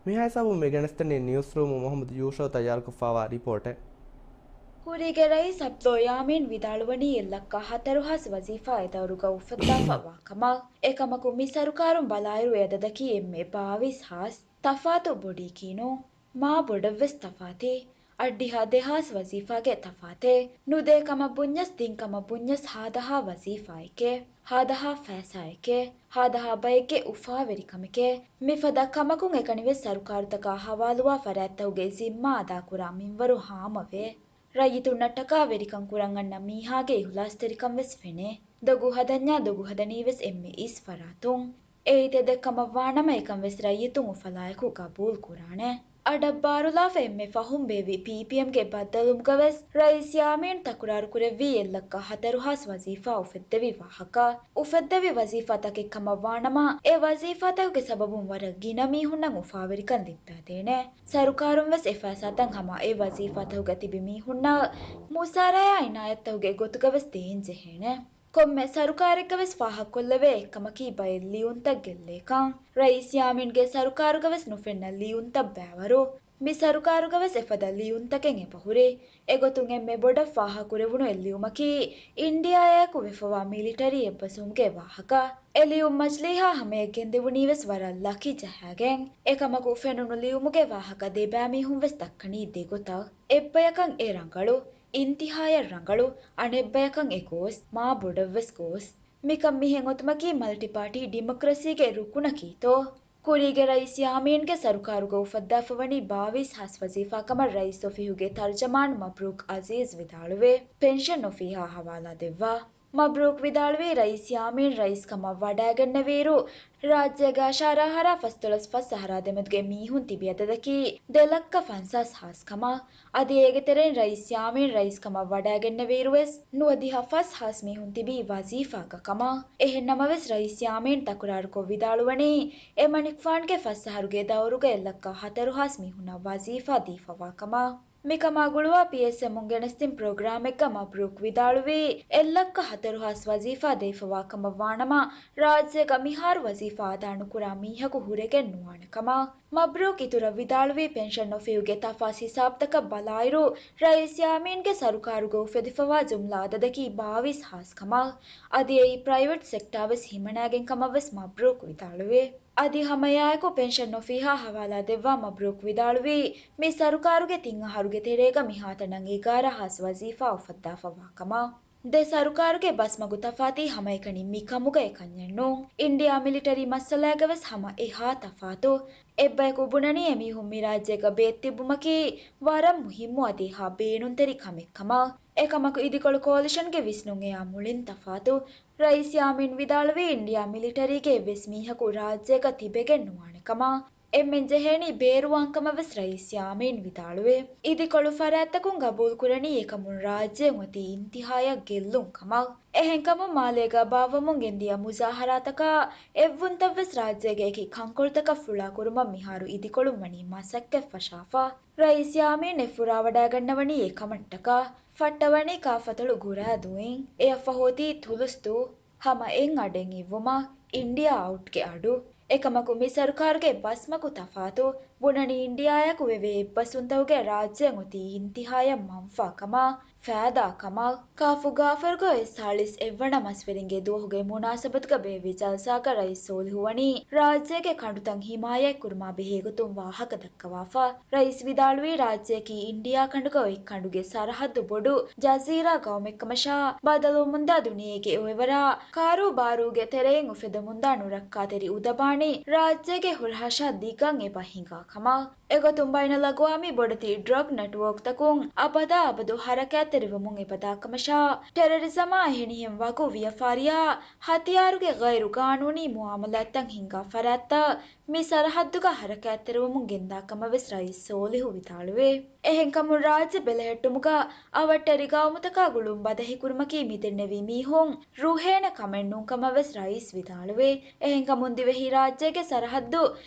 މިހާ ހިސާބުން މި ގެނެސްދެނީ ނިއުސްރޫމު މުހައްމަދު ޔޫޝައު ތައްޔާރުކޮށްފާވާ ރިޕޯޓެއް. ކުރީގެ ރައީސް އަބްދުﷲ ޔާމީން ވިދާޅުވަނީ އެއްލައްކަ ހަތަރު ހާސް ވަޒީފާ އެ ދައުރުގަ އުފައްދާފަ ވާކަމަށް. އެކަމަކު މި ސަރުކާރުން ބަލާއިރު އެ އަދަދަކީ އެންމެ ބާވީސް ހާސް. ތަފާތު ބޮޑީކީ ނޫން. މާ ބޮޑަށްވެސް ތަފާތީ. އަށްޑިހަ ދެހާސް ވަޒީފާގެ ތަފާތެއް. ނުދޭ ކަމަށް ބުންޏަސް ދިން ކަމަށް ބުންޏަސް ހާދަހާ ވަޒީފާއެކޭ. ހާދަހާ ފައިސާއެކޭ. ހާދަހާ ބައެއްގެ އުފާވެރިކަމެކޭ. މިފަދަ ކަމަކުން އެކަނިވެސް ސަރުކާރުތަކާ ހަވާލުވާ ފަރާތްތަކުގެ ޒިންމާ އަދާކުރާ މިންވަރު ހާމަވޭ. ރައްޔިތުންނަށްޓަކާ ވެރިކަން ކުރަން އަންނަ މީހާގެ އިހުލާސްތެރިކަން ވެސް ފެނޭ. ދޮގު ހަދަންޏާ ދޮގު ހަދަނީ ވެސް އެންމެ އިސް ފަރާތުން. އެއީ ތެދެއް ކަމަށް ވާނަމަ އެކަން ވެސް ރައްޔިތުން އުފަލާއެކު ގަބޫލު ކުރާނެ. އަޑަށް ބާރުލާފަ އެންމެ ފަހުން ބޭއްވި ޕީޕީއެމްގެ ބައްދަލުވުމުގަވެސް ރައީސް ޔާމީން ތަކުރާރު ކުރެއްވީ އެއްލައްކަ ހަތަރު ހާސް ވަޒީފާ އުފެއްދެވި ވާހަކަ. އުފެއްދެވި ވަޒީފާތަކެއް ކަމަށް ވާނަމަ، އެ ވަޒީފާތަކުގެ ސަބަބުން ވަރަށް ގިނަ މީހުންނަށް އުފާވެރިކަން ލިއްބައިދޭނެ. ސަރުކާރުން ވެސް އެ ފައިސާތައް ހަމަ އެ ވަޒީފާތަކުގަ ތިބި މީހުންނަށް މުސާރަޔާ އިނާޔަތްތަކުގެ ގޮތުގަ ވެސް ދޭން ޖެހޭނެ. ކޮންމެ ސަރުކާރެއްގަ ވެސް ފާހަގަކޮށްލެވޭ އެއްކަމަކީ ބައެއް ލިޔުންތައް ގެއްލޭކަން. ރައީސް ޔާމީންގެ ސަރުކާރުގަ ވެސް ނުފެންނަ ލިޔުންތައް ބައިވަރު. މި ސަރުކާރުގަ ވެސް އެފަދަ ލިޔުންތަކެއް އެބަހުރި. އެގޮތުން އެންމެ ބޮޑަށް ފާހަގަކުރެވުނު އެއް ލިޔުމަކީ އިންޑިއާއާއެކު ވެފަވާ މިލިޓަރީ އެއްބަސްވުމުގެ ވާހަކަ. އެ ލިޔުން މަޖިލީހާ ހަމަޔަށް ގެންދެވުނީ ވެސް ވަރަށް ލަކި ޖަހާގެން. އެކަމަކު ފެނުނު ލިޔުމުގެ ވާހަކަ ދެބައިމީހުން ވެސް ދައްކަނީ ދެގޮތަށް. އެއްބަޔަކަށް އެ ރަނގަޅު، އިންތިހާޔަށް ރަނގަޅު، އަނެއްބަޔަކަށް އެ ގޯސް، މާ ބޮޑަށްވެސް ގޯސް. މިކަން މިހެން އޮތުމަކީ މަލްޓި ޕާޓީ ޑިމޮކްރަސީގެ ރުކުނަކީތޯ؟ ކުރީގެ ރައީސް ޔާމީންގެ ސަރުކާރުގަ އުފައްދާފަވަނީ ބާވީސް ހާސް ވަޒީފާ ކަމަށް ރައީސް އޮފީހުގެ ތަރުޖަމާން މަބްރޫކް އަޒީޒް ވިދާޅުވެ، ޕެންޝަން އޮފީހާ ހަވާލާ ދެއްވާ. މަބްރޫކް ވިދާޅުވީ، ރައީސް ޔާމީން ރައީސް ކަމަށް ވަޑައިގެންނެވިއިރު، ރާއްޖޭގަ އަށާރަ އަހަރާ ފަސްދޮޅަސް ފަސް އަހަރާ ދެމެދުގެ މީހުން ތިބި އަދަދަކީ ދެ ލައްކަ ފަންސާސް ހާސް ކަމަށް. އަދި އޭގެ ތެރެއިން ރައީސް ޔާމީން ރައީސް ކަމަށް ވަޑައިގެންނެވިއިރުވެސް ނުވަދިހަ ފަސް ހާސް މީހުން ތިބީ ވަޒީފާގަ ކަމަށް. އެހެން ނަމަވެސް ރައީސް ޔާމީން ތަކުރާރުކޮށް ވިދާޅުވަނީ، އެމަނިކުފާނުގެ ފަސް އަހަރުގެ ދައުރުގަ އެއް ލައްކަ ހަތަރު ހާސް މީހުންނަށް ވަޒީފާ ދީފަވާ ކަމަށް. މިކަމާ ގުޅުވާ ޕީއެސްއެމުން ގެނެސްދިން ޕްރޮގްރާމެއްގަ މަބްރޫކް ވިދާޅުވީ، އެއް ލައްކަ ހަތަރު ހާސް ވަޒީފާ ދެވިފަވާ ކަމަށް ވާނަމަ، ރާއްޖޭގަ މިހާރު ވަޒީފާ އަދާ ނުކުރާ މީހަކު ހުރެގެން ނުވާނެ ކަމަށް. މަބްރޫކް އިތުރަށް ވިދާޅުވީ، ޕެންޝަން އޮފީހުގެ ތަފާސް ހިސާބުތަކަށް ބަލާއިރު، ރައީސް ޔާމީންގެ ސަރުކާރުގަ އުފެދިފަވާ ޖުމްލަ އަދަދަކީ ބާވީސް ހާސް ކަމަށް. އަދި އެއީ ޕްރައިވެޓް ސެކްޓާ ވެސް ހިމަނައިގެން ކަމަށް ވެސް މަބްރޫކް ވިދާޅުވޭ. އަދި ހަމައެއާއެކު ޕެންޝަން އޮފީހާ ހަވާލާ ދެއްވާ މަބްރޫކް ވިދާޅުވީ، މި ސަރުކާރުގެ ތިން އަހަރުގެ ތެރޭގަ މިހާތަނަށް އެގާރަ ހާސް ވަޒީފާ އުފައްދާފަ ވާކަމަށް. ދެ ސަރުކާރުގެ ބަސްމަގު ތަފާތީ ހަމައެކަނި މިކަމުގަ އެކަންޏެއް ނޫން. އިންޑިއާ މިލިޓަރީ މައްސަލައިގަ ވެސް ހަމަ އެހާ ތަފާތު. އެއްބަޔަކު ބުނަނީ އެމީހުން މި ރާއްޖޭގަ ބޭއް ތިއްބުމަކީ ވަރަށް މުހިއްމު އަދި އެހާ ބޭނުންތެރި ކަމެއް ކަމަށް. އެކަމަކު އިދިކޮޅު ކޯލިޝަންގެ ވިސްނުން އެއާ މުޅިން ތަފާތު. ރައީސް ޔާމީން ވިދާޅުވީ އިންޑިއާ މިލިޓަރީގެ އެއްވެސް މީހަކު ރާއްޖޭގަ ތިބެގެން ނުވާނެ ކަމަށް. އެންމެން ޖެހޭނީ ބޭރުވާން ކަމަށް ވެސް ރައީސް ޔާމީން ވިދާޅުވޭ. އިދިކޮޅު ފަރާތްތަކުން ގަބޫލުކުރަނީ އެކަމުން ރާއްޖެއިން އޮތީ އިންތިހާޔަށް ގެއްލުން ކަމަށް. އެހެންކަމުން މާލޭގަ ބާއްވަމުން ގެންދިޔަ މުޒާހަރާތަކާ އެއްވުންތައްވެސް ރާއްޖޭގެ އެކި ކަންކޮޅުތަކަށް ފުޅާކުރުމަށް މިހާރު އިދިކޮޅުން ވަނީ މަސައްކަތް ފަށާފަ. ރައީސް ޔާމީން އެ ފުރާވަޑައިގަންނަވަނީ އެކަމަށްޓަކާ. ފައްޓަވަނީ ކާފަތޮޅު ގުރާދޫއިން. އެއަށްފަހު އޮތީ ތުލުސްދޫ. ހަމަ އެއް އަޑެއް އިއްވުމަށް އިންޑިއާ އައުޓްގެ އަޑު. އެކަމަކު މި ސަރުކާރުގެ ބަސްމަގު ތަފާތު. ބުނަނީ އިންޑިއާއާއެކު ވެވޭ އެއްބަސްވުންތަކުގެ ރާއްޖެއިން އޮތީ އިންތިހާޔަށް މަންފާ ކަމަށް، ފައިދާ ކަމަށް. ކާފު ގާފަރުގަ އޮތް ސާޅީސް އެއްވަނަ މަސްވެރިންގެ ދުވަހުގެ މުނާސަބަތުގަ ބޭއްވި ޖަލްސާގަ ރައީސް ސޯލިހު ވަނީ ރާއްޖޭގެ ކަނޑުތައް ހިމާޔަތްކުރުމާ ބެހޭގޮތުން ވާހަކަ ދައްކަވާފަ. ރައީސް ވިދާޅުވީ ރާއްޖެއަކީ އިންޑިއާ ކަނޑުގަ އޮތް ކަނޑުގެ ސަރަހައްދު ބޮޑު ޖަޒީރާ ގައުމެއްކަމަށާ، ބަދަލުވަމުންދާ ދުނިޔޭގެ އޮއެވަރާ ކާރޫބާރޫގެ ތެރެއިން އުފެދަމުންދާ ނުރައްކާތެރި އުދަބާނީ ރާއްޖޭގެ ހުރަހަށާ ދިގަން އެބަ ހިނގާ ކަމަށް. އެގޮތުން ބައިނަލްއަގްވާމީ ބޮޑެތި ޑްރަގް ނެޓްވޯކްތަކުން އަބަދާ އަބަދު ހަރަކާތްތެރިވަމުން އެބަދާކަމަށާ، ޓެރަރިޒަމާ އެހެނިހެން ވަގު ވިޔަފާރިއާ ހަތިޔާރުގެ ޣައިރު ގާނޫނީ މުއާމަލާތްތައް ހިންގާ ފަރާތްތައް މި ސަރަހައްދުގަ ހަރަކާތްތެރިވަމުން ގެންދާ ކަމަށް ވެސް ރައީސް ސޯލިހު ވިދާޅުވޭ. އެހެންކަމުން ރާއްޖެ ބެލެހެއްޓުމުގަ އަވަށްޓެރި ގައުމުތަކާ ގުޅުން ބަދަހިކުރުމަކީ މިދެންނެވި މީހުން ރުހޭނެ ކަމެއް ނޫން ކަމަށް ވެސް ރައީސް ވިދާޅުވޭ. އެހެންކަމުން ދިވެހި ރާއްޖޭގެ ސަރަހައްދު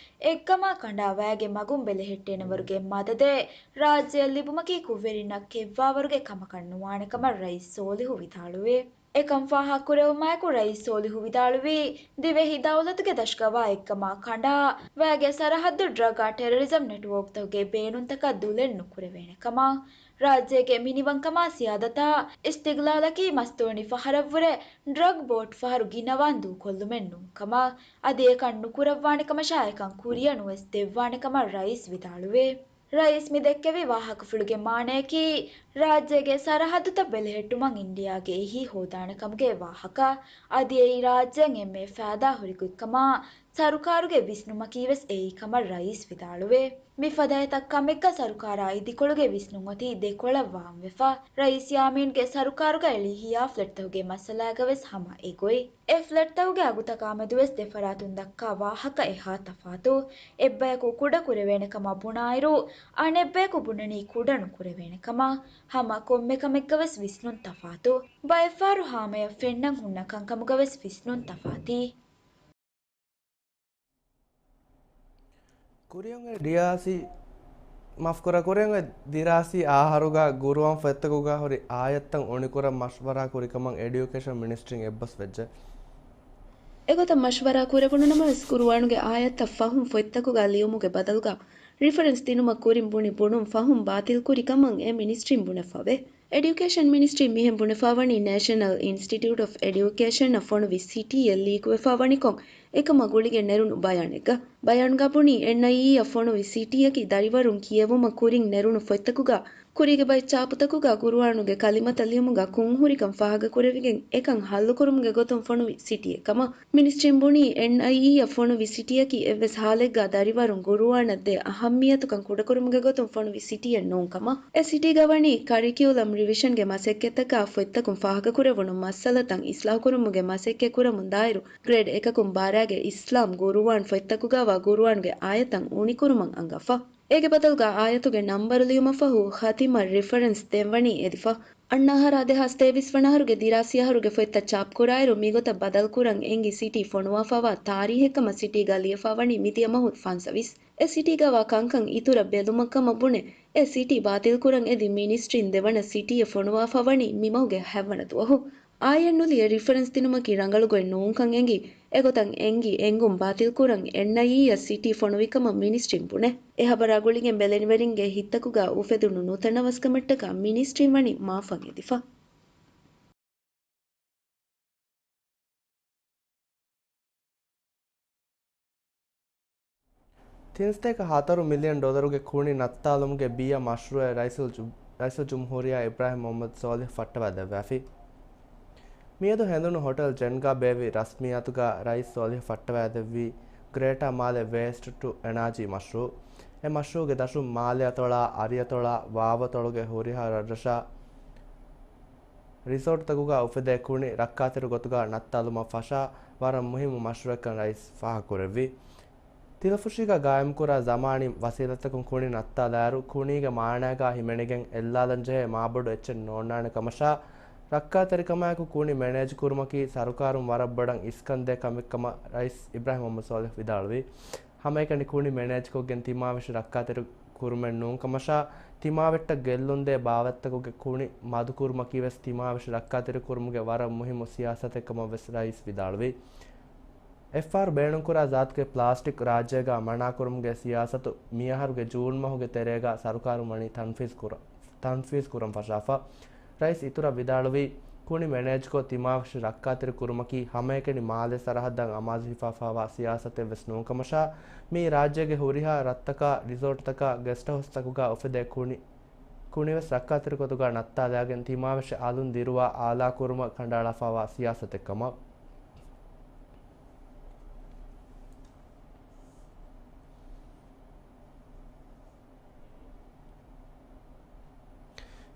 އެއްގަމާ ކަނޑާވައިގެން މަގުން ބެލެހެއްޓޭނެވަރުގެ މަދަދެއް ރާއްޖެއަށް ލިބުމަކީ ކުށްވެރިންނަށް ކެއްވާވަރުގެ ކަމަކަށް ނުވާނެ ކަމަށް ރައީސް ސޯލިހު ވިދާޅުވޭ. އެކަން ފާހަގަކުރެވުމާއެކު، ރައީސް ސޯލިހު ވިދާޅުވީ، ދިވެހި ދައުލަތުގެ ދަށުގަ ވާ އެއްކަމާ ކަނޑާ، ވައިގެ ސަރަހައްދު ޑްރަގް އާ ޓެރަރިޒަމް ނެޓްވޯކްތަކުގެ ބޭނުންތަކަށް ދުލެއް ނުކުރެވޭނެ ކަމަށް، ރާއްޖޭގެ މިނިވަންކަމާ ސިޔާދަތާ އިސްތިގްލާލަކީ މަސްދުވަނީ ފަހަރަށްވުރެ ޑްރަގް ބޯޓް ފަހަރު ގިނަވާން ދޫކޮށްލުމެއް ނޫން ކަމަށް، އަދި އެކަން ނުކުރައްވާނެ ކަމަށާ އެކަން ކުރިއަށް ނުވެސް ދެއްވާނެ ކަމަށް ރައީސް ވިދާޅުވޭ. ރައީސް މި ދެއްކެވި ވާހަކަފުޅުގެ މާނަޔަކީ، ރާއްޖޭގެ ސަރަހައްދުތައް ބެލެހެއްޓުމަށް އިންޑިއާގެ އެހީ ހޯދާނެ ކަމުގެ ވާހަކަ. އަދި އެއީ ރާއްޖޭން އެންމެ ފައިދާ ހުރި ގޮތްކަމާ، ސަރުކާރުގެ ވިސްނުމަކީވެސް އެއީ ކަމަށް ރައީސް ވިދާޅުވޭ. މިފަދަ އެތައް ކަމެއްގަ ސަރުކާރާ އިދިކޮޅުގެ ވިސްނުން އޮތީ ދެކޮޅަށް ވާންވެފަ. ރައީސް ޔާމީންގެ ސަރުކާރުގަ އެޅި ހިޔާ ފްލެޓްތަކުގެ މައްސަލާގަވެސް ހަމަ އެގޮތް. އެ ފްލެޓްތަކުގެ އަގުތަކާމެދުވެސް ދެފަރާތުން ދައްކާ ވާހަކަ އެހާ ތަފާތު. އެއްބަޔަކު ކުޑަ ކުރެވޭނެ ކަމަށް ބުނާއިރު، އަނެއްބަޔަކު ބުނަނީ ކުޑަ ނުކުރެވޭނެ ކަމަށް. ހަމަ ކޮންމެ ކަމެއްގަވެސް ވިސްނުން ތަފާތު. ބައެއްފަހަރު ހާމަޔަށް ފެންނަން ހުންނަ ކަންކަމުގަވެސް ވިސްނުން ތަފާތީ. ކުރިއަށް ރިޔާސީ، މާފްކުރާ، ކުރިއަށް ދިރާސީ އަހަރުގަ ގުރުއާން ފޮތްތަކުގަ ހުރި އާޔަތްތައް އުނިކުރަން މަޝްވަރާ ކުރިކަމަށް އެޑިއުކޭޝަން މިނިސްޓްރީން އެއްބަސްވެއްޖެ. އެގޮތަށް މަޝްވަރާ ކުރެވުނު ނަމަވެސް، ގުރުއާނުގެ އާޔަތްތައް ފަހުން ފޮތްތަކުގަ ލިޔުމުގެ ބަދަލުގަ ރިފަރެންސް ދިނުމަށް ކުރިން ބުނި ބުނުން ފަހުން ބާތިލްކުރި ކަމަށް އެ މިނިސްޓްރީން ބުނެފަވޭ. އެޑިއުކޭޝަން މިނިސްޓްރީ މިހެން ބުނެފާވަނީ، ނޭޝަނަލް އިންސްޓިޓިއުޓް އޮފް އެޑިއުކޭޝަންއަށް ފޮނުވި ސިޓީއެއް ލީކުވެފާވަނިކޮށް، އެކަމަށް ގުޅިގެން ނެރުނު ބަޔާނެއްގަ. ބަޔާންގަ ބުނީ، އެންއައިއީއަށް ފޮނުވި ސިޓީއަކީ ދަރިވަރުން ކިޔެވުމަށް ކުރިން ނެރުނު ފޮތްތަކުގަ، ކުރީގެ ބައެއް ޗާޕުތަކުގަ ގުރުއާނުގެ ކަލިމަތައް ލިޔުމުގަ ކުންހުރިކަން ފާހަގަކުރެވިގެން، އެކަން ހައްލުކުރުމުގެ ގޮތުން ފޮނުވި ސިޓީއެއް ކަމަށް. މިނިސްޓްރީން ބުނީ، އެންއައިއީއަށް ފޮނުވި ސިޓީއަކީ އެއްވެސް ހާލެއްގަ ދަރިވަރުން ގުރުއާނަށް ދޭ އަހައްމިޔަތުކަން ކުޑަކުރުމުގެ ގޮތުން ފޮނުވި ސިޓީއެއް ނޫން ކަމަށް. އެ ސިޓީގަ ވަނީ ކަރިކިއުލަމް ރިވިޝަންގެ މަސައްކަތްތަކާ ފޮތްތަކުން ފާހަގަކުރެވުނު މައްސަލަތައް އިސްލާހުކުރުމުގެ މަސައްކަތް ކުރަމުން ދާއިރު، ގްރޭޑް އެކަކުން ބާރައިގެ އިސްލާމް ގުރުއާން ފޮތްތަކުގަވާ ގުރުއާންގެ އާޔަތަށް އުނިކުރުމަށް އަންގަފަ. އޭގެ ބަދަލުގަ އާޔަތުގެ ނަންބަރު ލިޔުމަށްފަހު، ހަތިމަށް ރިފަރެންސް ދެންވަނީ އެދިފަ. އަންނަ އަހަރާ ދެހާސް ތޭވީސް ވަނަ އަހަރުގެ ދިރާސީ އަހަރުގެ ފޮތްތައް ޗާޕްކުރާއިރު، މިގޮތަށް ބަދަލުކުރަން އެނގި ސިޓީ ފޮނުވާފަވާ ތާރީހެއްކަމަށް ސިޓީގަ ލިޔެފަވަނީ މިދިޔަ މަހު ފަންސަވީސް. އެ ސިޓީގަވާ ކަންކަން އިތުރަށް ބެލުމަށްކަމަށް ބުނެ، އެ ސިޓީ ބާތިލްކުރަން އެދި މިނިސްޓްރީން ދެވަނަ ސިޓީއެއް ފޮނުވާފަވަނީ މިމަހުގެ ހަތްވަނަ ދުވަހު. އާޔަށް ނުލިޔެ ރިފަރެންސް ދިނުމަކީ ރަނގަޅު ގޮތް ނޫންކަން އެނގި، އެގޮތަށް އެނގި އެނގުން ބާތިލްކުރަން އެންއައިއީއަށް ސިޓީ ފޮނުވިކަމަށް މިނިސްޓްރީން ބުނެ. އެ ހަބަރާ ގުޅިގެން ބެލެނިވެރިންގެ ހިތްތަކުގަ އުފެދުނު ނުތަނަވަސްކަމަށްޓަކާ މިނިސްޓްރީން ވަނީ މާފަށް އެދިފަ. ތިންސަތޭކަ ހަތަރު މިލިއަން ޑޮލަރުގެ ކުނި ނައްތާލުމުގެ ބިޔަ މަޝްރޫއެއް ރައީސުލް ޖު-، ރައީސުލްޖުމްހޫރިއްޔާ އިބްރާހިމް މުހައްމަދު ސޯލިހު ފައްޓަވައިދެއްވާފި. މިއަދު ހެނދުނު ހޮޓެލް ޖެންގާ ބޭއްވި ރަސްމިއްޔާތުގަ ރައީސް ސޯލިހު ފައްޓަވައިދެއްވީ ގްރޭޓާ މާލެ ވޭސްޓް ޓު އެނާޖީ މަޝްރޫއު. އެ މަޝްރޫއުގެ ދަށުން މާލެ އަތޮޅާ، އަރި އަތޮޅާ، ވާވަތޮޅުގެ ހުރިހާ ރަށްރަށާ، ރިސޯޓްތަކުގަ އުފެދޭ ކުނި ރައްކާތެރި ގޮތުގަ ނައްތާލުމަށް ފަށާ ވަރަށް މުހިއްމު މަޝްރޫއެއްކަން ރައީސް ފާހަގަކުރެއްވި. ތިލަފުށީގަ ގާއިމްކުރާ ޒަމާނީ ވަސީލަތްތަކުން ކުނި ނައްތާލާއިރު، ކުނީގެ މާނައިގާ ހިމެނިގެން އެއްލާލަންޖެހޭ މާބޮޑު އެއްޗެއް ނޯންނާނެ ކަމަށާ، ރައްކާތެރިކަމާއެކު ކުނި މެނޭޖްކުރުމަކީ ސަރުކާރުން ވަރަށް ބޮޑަށް އިސްކަންދޭ ކަމެއްކަމަށް ރައީސް އިބްރާހިމް މުހައްމަދު ސޯލިހު ވިދާޅުވި. ހަމައެކަނި ކުނި މެނޭޖްކޮށްގެން ތިމާވެށި ރައްކާތެރި ކުރުމެއް ނޫންކަމަށާ، ތިމާވެއްޓަށް ގެއްލުންދޭ ބާވަތްތަކުގެ ކުނި މަދުކުރުމަކީވެސް ތިމާވެށި ރައްކާތެރިކުރުމުގެ ވަރަށް މުހިއްމު ސިޔާސަތެއްކަމަށްވެސް ރައީސް ވިދާޅުވި. އެއްފަހަރު ބޭނުންކުރާ ޒާތުގެ ޕްލާސްޓިކް ރާއްޖޭގަ މަނާކުރުމުގެ ސިޔާސަތު މިއަހަރުގެ ޖޫން މަހުގެ ތެރޭގަ ސަރުކާރުން ވަނީ ތަންފީޒު ކުރަ-، ތަންފީޒު ކުރަން ފަށާފަ. ރައީސް އިތުރަށް ވިދާޅުވީ، ކުނި މެނޭޖްކޮށް ތިމާވެށި ރައްކާތެރި ކުރުމަކީ ހަމައެކަނި މާލެ ސަރަހައްދަށް އަމާޒު ހިފާފާވާ ސިޔާސަތެއްވެސް ނޫންކަމަށާ، މިއީ ރާއްޖޭގެ ހުރިހާ ރަށްތަކާ، ރިސޯޓްތަކާ، ގެސްޓްހައުސްތަކުގަ އުފެދޭ ކުނި، ކުނިވެސް ރައްކާތެރި ގޮތުގަ ނައްތާލާގެން ތިމާވެށި އަލުން ދިރުވާ އާލާކުރުމަށް ކަނޑައަޅާފާވާ ސިޔާސަތެއްކަމަށް.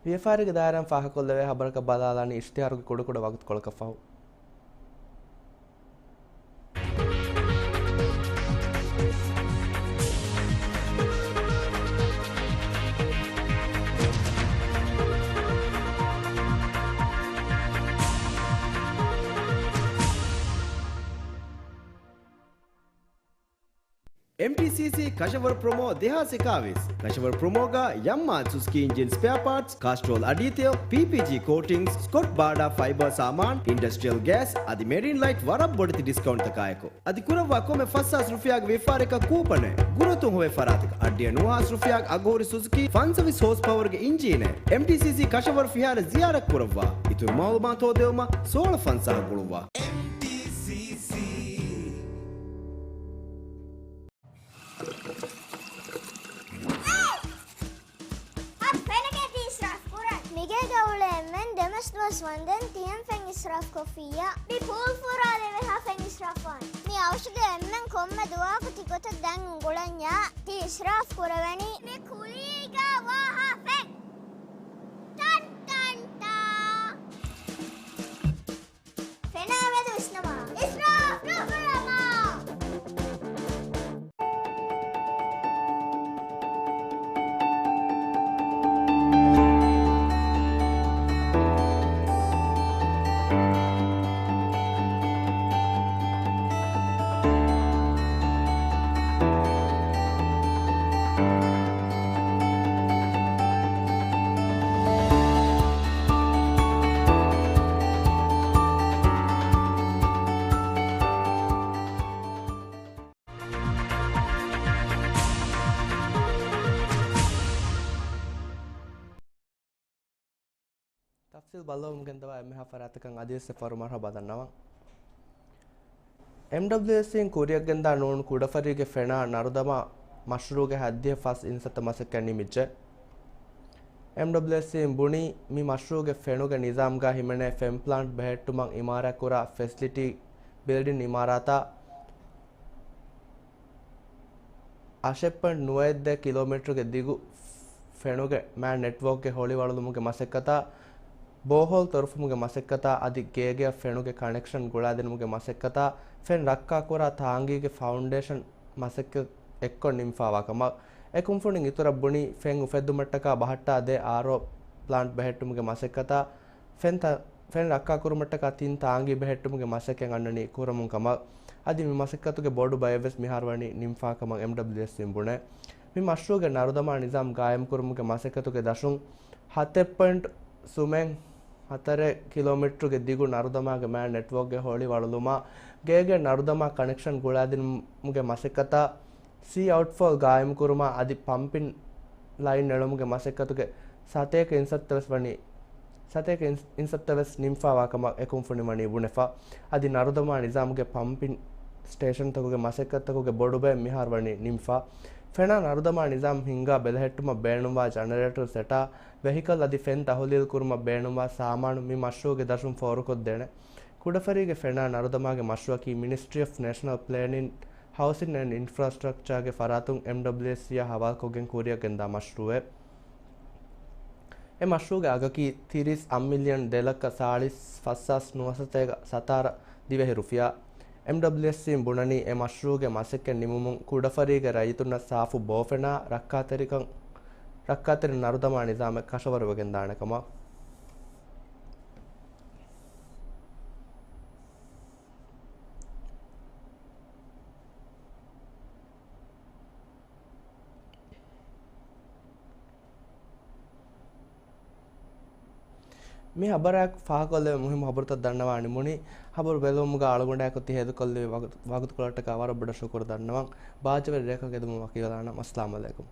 ވިޔަފާރީގެ ދާއިރާއިން ފާހަގަކޮށްލެވޭ ހަބަރަކަށް ބަލާލާނީ އިޝްތިހާރުގެ ކުޑަކުޑަ ވަގުތުކޮޅަކަށް ފަހު. އެމްޓީސީސީ ކަށަވަރު ޕްރޮމޯ ދެހާސް އެކާވީސް. ކަށަވަރު ޕްރޮމޯގަ ޔަމްމާ ސުޒުކީ އިންޖިން ސްޕެއާ ޕާޓްސް، ކާސްޓްރޯލް އަޑީތެލް، ޕީޕީޖީ ކޯޓިންގްސް، ސްކޮޓް ބާޑާ ފައިބަރ ސާމާން، އިންޑަސްޓްރިއަލް ގޭސް އަދި މެރިން ލައިޓް ވަރަށް ބޮޑެތި ޑިސްކައުންޓްތަކާއެކު. އަދި ކުރައްވާ ކޮންމެ ފަސްހާސް ރުފިޔާގެ ވިޔަފާރިއަކަށް ކޫޕަނެއް. ގުރުއަތުން ހޮވޭ ފަރާތަކަށް އަށްޑިހަ ނުވަހާސް ރުފިޔާގެ އަގުހުރި ސުޒުކީ ފަންސަވީސް ހޯސް ޕަވަރގެ އިންޖީނެއް. އެމްޓީސީސީ ކަށަވަރު ފިހާރަ ޒިޔާރަތް ކުރައްވާ. އިތުރު މައުލޫމާތު ހޯދެވުމަށް ސޯޅަ ފަންސާހަށް ގުޅުއްވާ. އެމްޓީސީސީ. އަދި ފެނަކޭ ތި އިސްރާފް ކުރަން. މިގޭގަ އުޅޭ އެންމެން ދެމަސް ދުވަސް ވަންދެން ތިޔަން ފެން އިސްރާފް ކޮށްފިއްޔާ. މި ޕޫލް ފުރާލެވޭހާ ފެން އިސްރާފް ވާނެ. މި އަވަށުގެ އެންމެން ކޮންމެ ދުވަހަކު ތި ގޮތަށް ދަން އުނގުޅެންޏާ ތި އިސްރާފް ކުރެވެނީ. މި ކުލީގަ ވާހާ ފެން. ޓަން ޓަން ޓާ. ފެނާ މެދު ވިސްނަމާ. އިސްރާފް ނުކުރަމާ. ތަފްސީލް ބައްލަވަމުން ގެންދަވާ އެންމެހާ ފަރާތަކަށް އަދިވެސް އެއްފަހަރު މަރުޙަބާ ދަންނަވަން. އެމްޑަބްލިއުއެސްސީން ކުރިއަށްގެންދާ ނޫން ކުޑަފަރީގެ ފެނާ ނަރުދަމާ މަޝްރޫޢުގެ ހައްދިހަ ފަސް އިންސައްތަ މަސައްކަތް ނިމިއްޖެ. އެމްޑަބްލިއުއެސްސީން ބުނީ، މި މަޝްރޫޢުގެ ފެނުގެ ނިޒާމްގަ ހިމެނޭ ފެން ޕްލާންޓް ބެހެއްޓުމަށް އިމާރާތްކުރާ ފެސިލިޓީ ބިލްޑިން އިމާރާތާ އަށެއް ޕޮއިންޓް ނުވައެއް ދެ ކިލޯމީޓަރުގެ ދިގު ފެނުގެ މާ ނެޓްވޯކްގެ ހޮޅިވަޅުލުމުގެ މަސައްކަތާ، ބޯހޯލް ތޮރުފުމުގެ މަސައްކަތާ އަދި ގޭގެއަށް ފެނުގެ ކަނެކްޝަން ގުޅާދިނުމުގެ މަސައްކަތާ، ފެން ރައްކާކުރާ ތާނގީގެ ފައުންޑޭޝަން މަސައްކަތް އެއްކޮށް ނިންމިފާވާކަމަށް އެ ކުންފުނިން އިތުރަށް ބުނީ، ފެން އުފެއްދުމަށްޓަކާ ބަހައްޓާ ދޭ އާރްއޯ ޕްލާންޓް ބެހެއްޓުމުގެ މަސައްކަތާ، ފެން ތަ-، ފެން ރައްކާކުރުމަށްޓަކާ ތިން ތާނގީ ބެހެއްޓުމުގެ މަސައްކަތް އަންނަނީ ކުރަމުން ކަމަށް، އަދި މި މަސައްކަތުގެ ބޮޑު ބައެއްވެސް މިހާރު ވަނީ ނިންމިފާ ކަމަށް އެމްޑަބްލިއުއެސްސީން ބުނޭ. މި މަޝްރޫޢުގެ ނަރުދަމާ ނިޒާމް ގާއިމްކުރުމުގެ މަސައްކަތުގެ ދަށުން ހަތެއް ޕޮއިންޓް ސުމެއް ހަތަރެއް ކިލޯމީޓަރުގެ ދިގު ނަރުދަމާގެ މާ ނެޓްވޯކްގެ ހޮޅި ވަޅުލުމާ، ގޭގެ ނަރުދަމާ ކަނެކްޝަން ގުޅާދިނުމުގެ މަސައްކަތާ، ސީ އައުޓްފޯލް ގާއިމްކުރުމާ އަދި ޕަމްޕިން ލައިން އެޅުމުގެ މަސައްކަތުގެ ސަތޭކަ އިންސައްތަ ވެސް ވަނީ، ސަތޭކަ އިންސް-، އިންސައްތަ ވެސް ނިންމިފާވާ ކަމަށް އެ ކުންފުނި ވަނީ ބުނެފަ. އަދި ނަރުދަމާ ނިޒާމުގެ ޕަމްޕިން ސްޓޭޝަންތަކުގެ މަސައްކަތްތަކުގެ ބޮޑުބައެއް މިހާރު ވަނީ ނިންމިފަ. ފެނާ ނަރުދަމާ ނިޒާމް ހިންގާ ބެލެހެއްޓުމަށް ބޭނުންވާ ޖަނަރޭޓަރު ސެޓާ، ވެހިކަލް އަދި ފެން ތަހުލީލް ކުރުމަށް ބޭނުންވާ ސާމާނު މި މަޝްރޫޢުގެ ދަށުން ފޯރުކޮށްދޭނެ. ކުޑަފަރީގެ ފެނާ ނަރުދަމާގެ މަޝްރޫޢަކީ މިނިސްޓްރީ އޮފް ނޭޝަނަލް ޕްލޭނިން، ހައުސިން އެންޑް އިންފްރާސްޓްރަކްޗާގެ ފަރާތުން އެމްޑަބްލިއުއެސްސީއާ ހަވާލުކޮށްގެން ކުރިއަށް ގެންދާ މަޝްރޫޢެއް. އެ މަޝްރޫޢުގެ އަގަކީ ތިރީސް އަށް މިލިއަން ދެ ލައްކަ ސާޅީސް ފަސް ހާސް ނުވަސަތޭކަ ސަތާރަ ދިވެހި ރުފިޔާ. އެމްޑަބްލިއުއެސްސީން ބުނަނީ އެ މަޝްރޫޢުގެ މަސައްކަތް ނިމުމުން ކުޑަފަރީގެ ރައްޔިތުންނަށް ސާފު ބޯފެނާ ރައްކާތެރިކަން، ރައްކާތެރި ނަރުދަމާ ނިޒާމެއް ކަށަވަރުވެގެންދާނެ ކަމަށް. މި ހަބަރާއެކު ފާހަގަކޮށްލެވޭ މުހިއްމު ހަބަރުތައް ދަންނަވާ ނިމުނީ. ހަބަރު ބެލުމުގަ އަޅުގަނޑާއެކު ތި ހޭދަކޮށްލެވި ވަގު-، ވަގުތުކޮޅަށްޓަކާ ވަރަށް ބޮޑަށް ޝުކުރު ދަންނަވަން. ބާއްޖަވެރި ރެއަކަށް އެދުމަށް ވަކިވެލާނަން. އައްސަލާމު ޢަލައިކުމް.